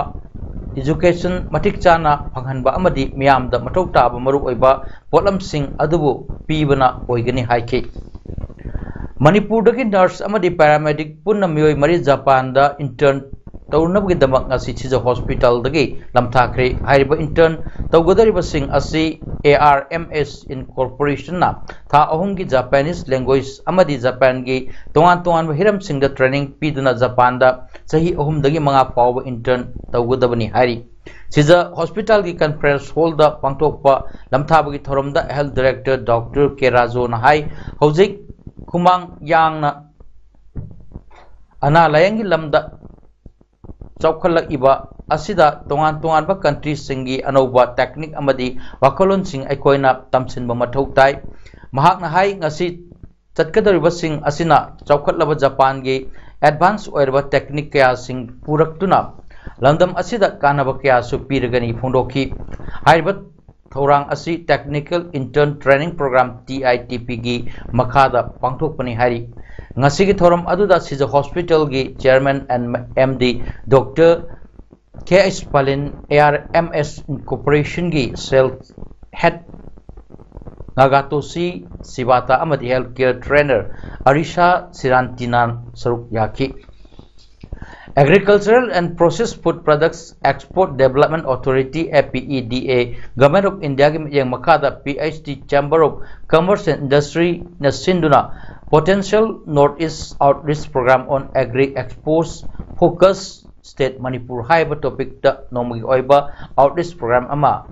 education ꯃꯇꯤꯛ ꯆꯥꯅ ꯐꯪꯍꯟꯕ ꯑꯃꯗꯤ ꯃꯤꯌꯥꯝꯗ ꯃꯊꯧ ꯇꯥꯕ ꯃꯔꯨꯑꯣꯏꯕ ꯄꯣꯠꯂꯝꯁꯤꯡ ꯑꯗꯨꯕꯨ ꯄꯤꯕꯅ ꯑꯣꯏꯒꯅꯤ ꯍꯥꯏꯈꯤ꯫ ꯃꯅꯤꯄꯨꯔꯗꯒꯤ nurse ꯑꯃꯗꯤ paramedic ꯄꯨꯟꯅ ꯃꯤꯑꯣꯏ ꯃꯔꯤ ꯖꯄꯥꯟꯗ intern ꯇꯧꯅꯕꯒꯤꯗꯃꯛ ꯉꯁꯤ ꯁꯤꯖ hospitalꯗꯒꯤ ꯂꯝꯊꯥꯈ꯭ꯔꯦ꯫ ꯍꯥꯏꯔꯤꯕ intern ꯇꯧꯒꯗꯧꯔꯤꯕꯁꯤꯡ ꯑꯁꯤ ARMS Incorporationꯅ ꯊꯥ ꯑꯍꯨꯝꯒꯤ Japanese language ꯑꯃꯗꯤ ꯖꯄꯥꯟꯒꯤ ꯇꯣꯉꯥꯟ ꯇꯣꯉꯥꯟꯕ ꯍꯤꯔꯝꯁꯤꯡꯗ training ꯄꯤꯗꯨꯅ ꯖꯄꯥꯟꯗ ꯆꯍꯤ ꯑꯍꯨꯝꯗꯒꯤ ꯃꯉꯥ ꯐꯥꯎꯕ intern ꯇꯧꯒꯗꯕꯅꯤ ꯍꯥꯏꯔꯤ꯫ ꯁꯤꯖ hospitalꯒꯤ conference hallꯗ ꯄꯥꯡꯊꯣꯛꯄ ꯂꯝꯊꯥꯕꯒꯤ ꯊꯧꯔꯝꯗ health director Doctor K ꯔꯥꯖꯨꯅ ꯍꯥꯏ, ꯍꯧꯖꯤꯛ ꯈꯨꯃꯥꯡ ꯌꯥꯡꯅ ꯑꯅꯥ ꯂꯥꯌꯦꯡꯒꯤ ꯂꯝꯗ ꯆꯥꯎꯈꯠꯂꯛꯏꯕ ꯑꯁꯤꯗ ꯇꯣꯉꯥꯟ ꯇꯣꯉꯥꯟꯕ countryꯁꯤꯡꯒꯤ ꯑꯅꯧꯕ technique ꯑꯃꯗꯤ ꯋꯥꯈꯜꯂꯣꯟꯁꯤꯡ ꯑꯩꯈꯣꯏꯅ ꯇꯝꯁꯤꯟꯕ ꯃꯊꯧ ꯇꯥꯏ꯫ ꯃꯍꯥꯛꯅ ꯍꯥꯏ, ꯉꯁꯤ ꯆꯠꯀꯗꯧꯔꯤꯕꯁꯤꯡ ꯑꯁꯤꯅ ꯆꯥꯎꯈꯠꯂꯕ ꯖꯄꯥꯟꯒꯤ advance ꯑꯣꯏꯔꯕ technique ꯀꯌꯥꯁꯤꯡ ꯄꯨꯔꯛꯇꯨꯅ ꯂꯝꯗꯝ ꯑꯁꯤꯗ ꯀꯥꯟꯅꯕ ꯀꯌꯥꯁꯨ ꯄꯤꯔꯒꯅꯤ ꯐꯣꯡꯗꯣꯛꯈꯤ꯫ ꯍꯥꯏꯔꯤꯕ ꯊꯧꯔꯥꯡ ꯑꯁꯤ Technical Intern Training Program, T I T P, ꯒꯤ ꯃꯈꯥꯗ ꯄꯥꯡꯊꯣꯛꯄꯅꯤ ꯍꯥꯏꯔꯤ꯫ ꯉꯁꯤꯒꯤ ꯊꯧꯔꯝ ꯑꯗꯨꯗ ꯁꯤꯖ ꯍꯣꯁꯄꯤꯇꯥꯜꯒꯤ Chairman and M D Doctor K H Palin, A R M S Incorporation ꯒꯤ Sales Head Nagatoshi Shibata ꯑꯃꯗꯤ Healthcare Trainer Arisha Sirantina ꯁꯔꯨꯛ ꯌꯥꯈꯤ꯫ Agricultural and Processed Food Products Export Development Authority, A P E D A, Government of India ꯒꯤ ꯃꯤꯠꯌꯦꯡ ꯃꯈꯥꯗ P H D Chamber of Commerce and Industry ꯅ ꯁꯤꯟꯗꯨꯅ Potential North East Outreach Program on Agri Exports Focus State Manipur ꯍꯥꯏꯕ topic ꯇ ꯅꯣꯡꯃꯒꯤ ꯑꯣꯏꯕ outreach program ꯑꯃ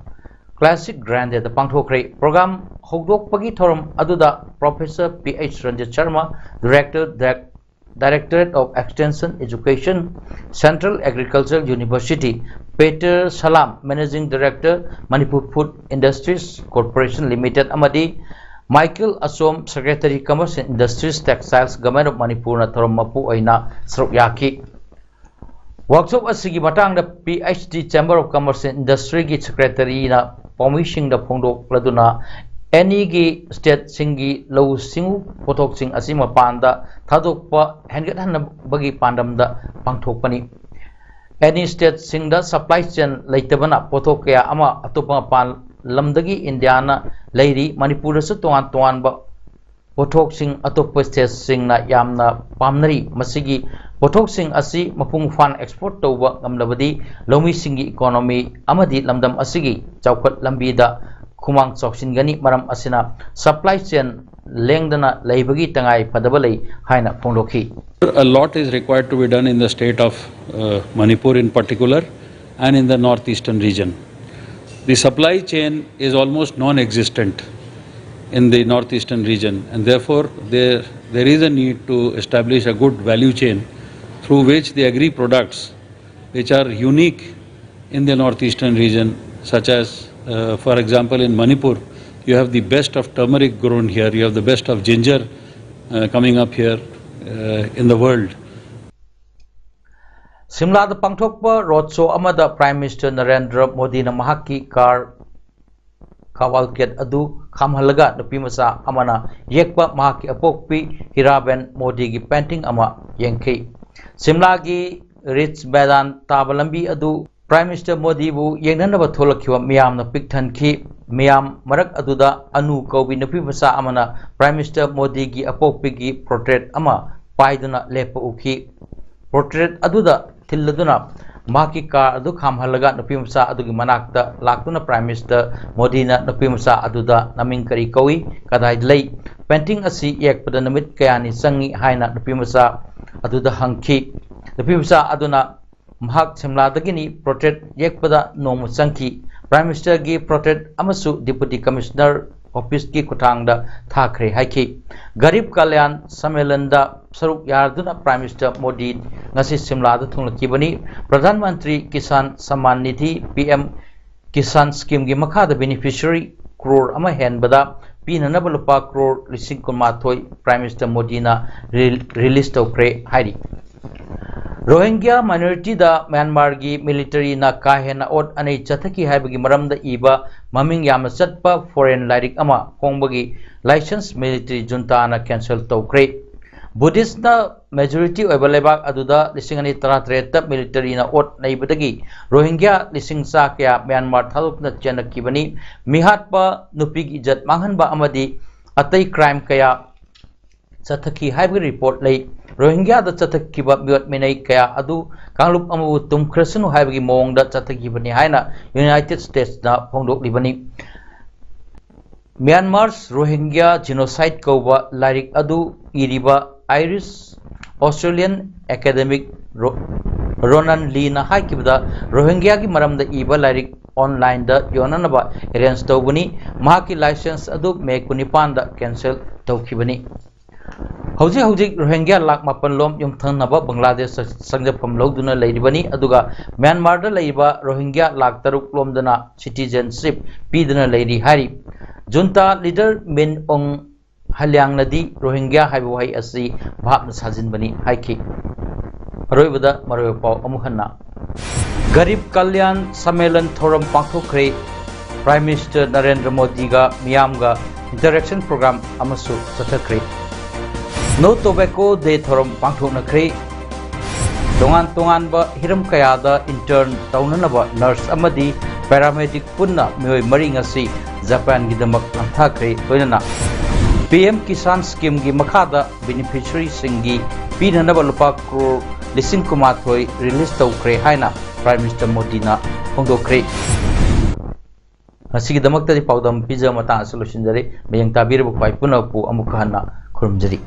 Classic Grand Day ꯗ ꯄꯥꯡꯊꯣꯛꯈ꯭ꯔꯦ꯫ Program ꯍꯧꯗꯣꯛꯄꯒꯤ ꯊꯧꯔꯝ ꯑꯗꯨꯗ Professor P H Ranjit Sharma, Director, Direct-, Directorate of Extension Education, Central Agricultural University, Peter Salam, Managing Director, Manipur Food Industries Corporation Limited, ꯑꯃꯗꯤ Michael Asom, Secretary, Commerce and Industries, Textiles, Government of Manipur ꯅ ꯊꯧꯔꯝ ꯃꯄꯨ ꯑꯣꯏꯅ ꯁꯔꯨꯛ ꯌꯥꯈꯤ꯫ Workshop ꯑꯁꯤꯒꯤ ꯃꯇꯥꯡꯗ P H D Chamber of Commerce and Industry ꯒꯤ Secretary ꯅ ꯄꯥꯎꯃꯤꯁꯤꯡꯗ ꯐꯣꯡꯗꯣꯛꯂꯗꯨꯅ, ꯑꯦꯅꯤ ꯒꯤ state ꯁꯤꯡꯒꯤ ꯂꯧꯎ ꯁꯤꯡꯎ ꯄꯣꯠꯊꯣꯛꯁꯤꯡ ꯑꯁꯤ ꯃꯄꯥꯟꯗ ꯊꯥꯗꯣꯛꯄ ꯍꯦꯟꯒꯠꯍꯟꯅꯕꯒꯤ ꯄꯥꯟꯗꯝꯗ ꯄꯥꯡꯊꯣꯛꯄꯅꯤ꯫ ꯑꯦꯅꯤ state ꯁꯤꯡꯗ supply chain ꯂꯩꯇꯕꯅ ꯄꯣꯠꯊꯣꯛ ꯀꯌꯥ ꯑꯃ ꯑꯇꯣꯞꯄ ꯃꯄꯥꯟ ꯂꯝꯗꯒꯤ ꯏꯟꯗꯤꯌꯥꯅ ꯂꯩꯔꯤ꯫ ꯃꯅꯤꯄꯨꯔꯗꯁꯨ ꯇꯣꯉꯥꯟ ꯇꯣꯉꯥꯟꯕ ꯄꯣꯠꯊꯣꯛꯁꯤꯡ ꯑꯇꯣꯞꯄ state ꯁꯤꯡꯅ ꯌꯥꯝꯅ ꯄꯥꯝꯅꯔꯤ꯫ ꯃꯁꯤꯒꯤ ꯄꯣꯠꯊꯣꯛꯁꯤꯡ ꯑꯁꯤ ꯃꯄꯨꯡ ꯐꯥꯅ export ꯇꯧꯕ ꯉꯝꯂꯕꯗꯤ ꯂꯧꯃꯤꯁꯤꯡꯒꯤ economy ꯑꯃꯗꯤ ꯂꯝꯗꯝ ꯑꯁꯤꯒꯤ ꯆꯥꯎꯈꯠ ꯂꯝꯕꯤꯗ ꯈꯨꯃꯥꯡ ꯆꯥꯎꯁꯤꯟꯒꯅꯤ꯫ ꯃꯔꯝ ꯑꯁꯤꯅ supply chain ꯂꯦꯡꯗꯅ ꯂꯩꯕꯒꯤ ꯇꯉꯥꯏ ꯐꯗꯕ ꯂꯩ ꯍꯥꯏꯅ ꯐꯣꯡꯗꯣꯛꯈꯤ꯫ A lot is required to be done in the state of, uh, Manipur in particular and in the northeastern region. The supply chain is almost non-existent in the northeastern region, and therefore there, there is a need to establish a good value chain through which the agri products which are unique in the northeastern region, such as, uh, for example, in Manipur, you have the best of turmeric grown here, you have the best of ginger, uh, coming up here, uh, in the world. ꯁꯤꯝꯂꯥꯗ ꯄꯥꯡꯊꯣꯛꯄ road ꯁꯣ ꯑꯃꯗ prime minister Narendra ꯃꯣꯗꯤꯅ ꯃꯍꯥꯛꯀꯤ car ꯀꯥꯋꯥꯜꯀꯦꯠ ꯑꯗꯨ ꯈꯥꯝꯍꯜꯂꯒ ꯅꯨꯄꯤꯃꯆꯥ ꯑꯃꯅ ꯌꯦꯛꯄ ꯃꯍꯥꯛꯀꯤ ꯑꯄꯣꯛꯄꯤ ꯍꯤꯔꯥꯕꯦꯟ ꯃꯣꯗꯤꯒꯤ ꯄꯦꯟꯇꯤꯡ ꯑꯃ ꯌꯦꯡꯈꯤ꯫ ꯁꯤꯝꯂꯥꯒꯤ ꯔꯤꯆ ꯃꯦꯗꯥꯟ ꯇꯥꯕ ꯂꯝꯕꯤ ꯑꯗꯨ ꯄ꯭ꯔꯥꯏꯝ ꯃꯤꯅꯤꯁꯇꯔ ꯃꯣꯗꯤꯕꯨ ꯌꯦꯡꯅꯅꯕ ꯊꯣꯛꯂꯛꯈꯤꯕ ꯃꯤꯌꯥꯝꯅ ꯄꯤꯛ ꯊꯟꯈꯤ꯫ ꯃꯤꯌꯥꯝ ꯃꯔꯛ ꯑꯗꯨꯗ ꯑꯅꯨ ꯀꯧꯕꯤ ꯅꯨꯄꯤꯃꯆꯥ ꯑꯃꯅ ꯄ꯭ꯔꯥꯏꯝ ꯃꯤꯅꯤꯁꯇꯔ ꯃꯣꯗꯤꯒꯤ ꯑꯄꯣꯛꯄꯤꯒꯤ ꯄꯣꯔꯇ꯭ꯔꯦꯠ ꯑꯃ ꯄꯥꯏꯗꯨꯅ ꯂꯦꯞꯄ ꯎꯈꯤ꯫ ꯄꯣꯔꯇ꯭ꯔꯦꯠ ꯑꯗꯨꯗ ꯊꯤꯜꯂꯗꯨꯅ ꯃꯍꯥꯛꯀꯤ ꯀꯥꯔ ꯑꯗꯨ ꯈꯥꯝꯍꯜꯂꯒ ꯅꯨꯄꯤꯃꯆꯥ ꯑꯗꯨꯒꯤ ꯃꯅꯥꯛꯇ ꯂꯥꯛꯇꯨꯅ ꯄ꯭ꯔꯥꯏꯝ ꯃꯤꯅꯤꯁꯇꯔ ꯃꯣꯗꯤꯅ ꯅꯨꯄꯤꯃꯆꯥ ꯑꯗꯨꯗ ꯅꯃꯤꯡ ꯀꯔꯤ ꯀꯧꯏ, ꯀꯗꯥꯏꯗ ꯂꯩ, ꯄꯦꯟꯇꯤꯡ ꯑꯁꯤ ꯌꯦꯛꯄꯗ ꯅꯨꯃꯤꯠ ꯀꯌꯥꯅꯤ ꯆꯪꯏ ꯍꯥꯏꯅ ꯅꯨꯄꯤꯃꯆꯥ ꯑꯗꯨꯗ ꯍꯪꯈꯤ꯫ ꯅꯨꯄꯤꯃꯆꯥ ꯑꯗꯨꯅ ꯃꯍꯥꯛ ꯁꯤꯝꯂꯥꯗꯒꯤꯅꯤ, ꯄꯣꯔꯇ꯭ꯔꯦꯠ ꯌꯦꯛꯄꯗ ꯅꯣꯡꯃ ꯆꯪꯈꯤ꯫ ꯄ꯭ꯔꯥꯏꯝ ꯃꯤꯅꯤꯁꯇꯔꯒꯤ ꯄꯣꯔꯇ꯭ꯔꯦꯠ ꯑꯃꯁꯨ ꯗꯤꯄꯨꯇꯤ ꯀꯃꯤꯁꯅꯔ ꯑꯣꯐꯤꯁꯀꯤ ꯈꯨꯠꯊꯥꯡꯗ ꯊꯥꯈ꯭ꯔꯦ ꯍꯥꯏꯈꯤ꯫ ꯒꯔꯤꯕ ꯀꯂꯌꯥꯟ ꯁꯝꯃꯦꯂꯟꯗ ꯁꯔꯨꯛ ꯌꯥꯗꯨꯅ ꯄ꯭ꯔꯥꯏꯝ ꯃꯤꯅꯤꯁꯇꯔ ꯃꯣꯗꯤ ꯉꯁꯤ ꯁꯤꯝꯂꯥꯗ ꯊꯨꯡꯂꯈꯤꯕꯅꯤ꯫ ꯄ꯭ꯔꯙꯥꯟ ꯃꯟꯇ꯭ꯔꯤ ꯀꯤꯁꯥꯟ ꯁꯝꯃꯥꯟ ꯅꯤꯙꯤ, ꯄꯤ ꯑꯦꯝ ꯀꯤꯁꯥꯟ ꯁ꯭ꯀꯤꯝꯒꯤ ꯃꯈꯥꯗ ꯕꯦꯅꯤꯐꯤꯁꯔꯤ ꯀ꯭ꯔꯣꯔ ꯑꯃ ꯍꯦꯟꯕꯗ ꯄꯤꯅꯅꯕ ꯂꯨꯄꯥ ꯀ꯭ꯔꯣꯔ ꯂꯤꯁꯤꯡ ꯀꯨꯟꯃꯥꯊꯣꯏ ꯄ꯭ꯔꯥꯏꯝ ꯃꯤꯅꯤꯁꯇꯔ ꯃꯣꯗꯤꯅ ꯔꯤꯜ-, ꯔꯤꯂꯤꯁ ꯇꯧꯈ꯭ꯔꯦ ꯍꯥꯏꯔꯤ꯫ ꯔꯣꯍꯤꯡꯒ꯭ꯌꯥ ꯃꯥꯏꯅꯣꯔꯤꯇꯤꯗ ꯃ꯭ꯌꯥꯟꯃꯥꯔꯒꯤ ꯃꯤꯂꯤꯇꯔꯤꯅ ꯀꯥ ꯍꯦꯟꯅ ꯑꯣꯠ ꯑꯅꯩ ꯆꯠꯊꯈꯤ ꯍꯥꯏꯕꯒꯤ ꯃꯔꯝꯗ ꯏꯕ ꯃꯃꯤꯡ ꯌꯥꯝꯅ ꯆꯠꯄ ꯐꯣꯔꯦꯟ ꯂꯥꯏꯔꯤꯛ ꯑꯃ ꯐꯣꯡꯕꯒꯤ ꯂꯥꯏꯁꯦꯟꯁ ꯃꯤꯂꯤꯇꯔꯤ ꯖꯨꯟꯇꯥꯅ ꯀꯦꯟꯁꯦꯜ ꯇꯧꯈ꯭ꯔꯦ꯫ ꯕꯨꯙꯤꯁ꯭ꯠꯅ ꯃꯦꯖꯣꯔꯤꯇꯤ ꯑꯣꯏꯕ ꯂꯩꯕꯥꯛ ꯑꯗꯨꯗ ꯂꯤꯁꯤꯡ ꯑꯅꯤ ꯇꯔꯥꯇꯔꯦꯠꯇ ꯃꯤꯂꯤꯇꯔꯤꯅ ꯑꯣꯠ ꯅꯩꯕꯗꯒꯤ ꯔꯣꯍꯤꯡꯒ꯭ꯌꯥ ꯂꯤꯁꯤꯡ ꯆꯥ ꯀꯌꯥ ꯃ꯭ꯌꯥꯟꯃꯥꯔ ꯊꯥꯗꯣꯛꯇꯨꯅ ꯆꯦꯟꯂꯛꯈꯤꯕꯅꯤ꯫ ꯃꯤꯍꯥꯠꯄ, ꯅꯨꯄꯤꯒꯤ ꯏꯖꯠ ꯃꯥꯡꯍꯟꯕ ꯑꯃꯗꯤ ꯑꯇꯩ ꯀ꯭ꯔꯥꯏꯝ ꯀꯌꯥ ꯆꯠꯊꯈꯤ ꯍꯥꯏꯕꯒꯤ ꯔꯤꯄꯣꯔꯠ ꯂꯩ꯫ ꯔꯣꯍꯤꯡꯒ꯭ꯌꯥꯗ ꯆꯠꯊꯈꯤꯕ ꯃꯤꯑꯣꯠ ꯃꯤꯅꯩ ꯀꯌꯥ ꯑꯗꯨ ꯀꯥꯡꯂꯨꯞ ꯑꯃꯕꯨ ꯇꯨꯝꯈ꯭ꯔꯁꯅꯨ ꯍꯥꯏꯕꯒꯤ ꯃꯑꯣꯡꯗ ꯆꯠꯊꯈꯤꯕꯅꯤ ꯍꯥꯏꯅ ꯌꯨꯅꯥꯏꯇꯦꯗ ꯁ꯭ꯇꯦꯠꯁꯅ ꯐꯣꯡꯗꯣꯛꯂꯤꯕꯅꯤ꯫ ꯃ꯭ꯌꯥꯟꯃꯥꯔꯁ ꯔꯣꯍꯤꯡꯒ꯭ꯌꯥ ꯖꯤꯅꯣꯁꯥꯏꯗ ꯀꯧꯕ ꯂꯥꯏꯔꯤꯛ ꯑꯗꯨ ꯏꯔꯤꯕ ꯑꯥꯏꯔꯤꯁ ꯑꯣꯁꯇ꯭ꯔꯦꯂꯤꯌꯟ ꯑꯦꯀꯥꯗꯦꯃꯤꯛ ꯔꯣ-, ꯔꯣꯅꯟ ꯂꯤꯅ ꯍꯥꯏꯈꯤꯕꯗ, ꯔꯣꯍꯤꯡꯒ꯭ꯌꯥꯒꯤ ꯃꯔꯝꯗ ꯏꯕ ꯂꯥꯏꯔꯤꯛ ꯑꯣꯟꯂꯥꯏꯟꯗ ꯌꯣꯟꯅꯅꯕ ꯑꯦꯔꯦꯟꯖ ꯇꯧꯕꯅꯤ꯫ ꯃꯍꯥꯛꯀꯤ ꯂꯥꯏꯁꯦꯟꯁ ꯑꯗꯨ ꯃꯦ ꯀꯨꯟꯅꯤꯄꯥꯟꯗ ꯀꯦꯟꯁꯦꯜ ꯇꯧꯈꯤꯕꯅꯤ꯫ ꯍꯧꯖꯤꯛ ꯍꯧꯖꯤꯛ ꯔꯣꯍꯤꯡꯒ꯭ꯌꯥ ꯂꯥꯈ ꯃꯥꯄꯟ ꯂꯣꯝ ꯌꯨꯝꯊꯪꯅꯕ ꯕꯪꯒ꯭ꯂꯥꯗꯦꯁꯇ ꯆꯪꯖꯐꯝ ꯂꯧꯗꯨꯅ ꯂꯩꯔꯤꯕꯅꯤ, ꯑꯗꯨꯒ ꯃ꯭ꯌꯥꯟꯃꯥꯔꯗ ꯂꯩꯔꯤꯕ ꯔꯣꯍꯤꯡꯒ꯭ꯌꯥ ꯂꯥꯈ ꯇꯔꯨꯛ ꯂꯣꯝꯗꯅ ꯁꯤꯇꯤꯖꯦꯟꯁꯤꯞ ꯄꯤꯗꯨꯅ ꯂꯩꯔꯤ ꯍꯥꯏꯔꯤ꯫ ꯖꯨꯟꯇꯥ ꯂꯤꯗꯔ ꯃꯤꯟ ꯑꯣꯡ ꯍꯂꯤꯌꯥꯡꯅꯗꯤ ꯔꯣꯍꯤꯡꯒ꯭ꯌꯥ ꯍꯥꯏꯕ ꯋꯥꯍꯩ ꯑꯁꯤ ꯚꯥꯞꯅ ꯁꯥꯖꯤꯟꯕꯅꯤ ꯍꯥꯏꯈꯤ꯫ ꯑꯔꯣꯏꯕꯗ ꯃꯔꯨꯑꯣꯏꯕ ꯄꯥꯎ ꯑꯃꯨꯛ ꯍꯟꯅ꯫ ꯒꯔꯤꯕ ꯀꯜꯌꯥꯟ ꯁꯃꯦꯂꯟ ꯊꯧꯔꯝ ꯄꯥꯡꯊꯣꯛꯈ꯭ꯔꯦ꯫ Prime Minister ꯅꯔꯦꯟꯗ꯭ꯔ ꯃꯣꯗꯤꯒ ꯃꯤꯌꯥꯝꯒ interaction program ꯑꯃꯁꯨ ꯆꯠꯊꯈ꯭ꯔꯦ꯫ No Tobacco Day ꯊꯧꯔꯝ ꯄꯥꯡꯊꯣꯛꯅꯈ꯭ꯔꯦ꯫ ꯇꯣꯉꯥꯟ ꯇꯣꯉꯥꯟꯕ ꯍꯤꯔꯝ ꯀꯌꯥꯗ intern ꯇꯧꯅꯅꯕ nurse ꯑꯃꯗꯤ paramedic ꯄꯨꯟꯅ ꯃꯤꯑꯣꯏ ꯃꯔꯤ ꯉꯁꯤ ꯖꯄꯥꯟꯒꯤꯗꯃꯛ ꯅꯝꯊꯈ꯭ꯔꯦ꯫ ꯂꯣꯏꯅꯅ PM Kisan Scheme ꯒꯤ ꯃꯈꯥꯗ beneficiary ꯁꯤꯡꯒꯤ ꯄꯤꯅꯅꯕ ꯂꯨꯄꯥ ꯀ꯭ꯔꯣꯔ ꯂꯤꯁꯤꯡ ꯀꯨꯟꯃꯥꯊꯣꯏ release ꯇꯧꯈ꯭ꯔꯦ ꯍꯥꯏꯅ Prime Minister ꯃꯣꯗꯤꯅ ꯐꯣꯡꯗꯣꯛꯈ꯭ꯔꯦ꯫ ꯉꯁꯤꯒꯤꯗꯃꯛꯇꯗꯤ ꯄꯥꯎꯗꯝ ꯄꯤꯖꯕ ꯃꯇꯥꯡ ꯑꯁꯤꯗ ꯂꯣꯏꯁꯤꯟꯖꯔꯦ꯫ ꯃꯌꯦꯡ ꯇꯥꯕꯤꯔꯤꯕ ꯈ꯭ꯋꯥꯏ ꯄꯨꯝꯅꯃꯛꯄꯨ ꯑꯃꯨꯛꯀ ꯍꯟꯅ ꯈꯨꯔꯨꯝꯖꯔꯤ꯫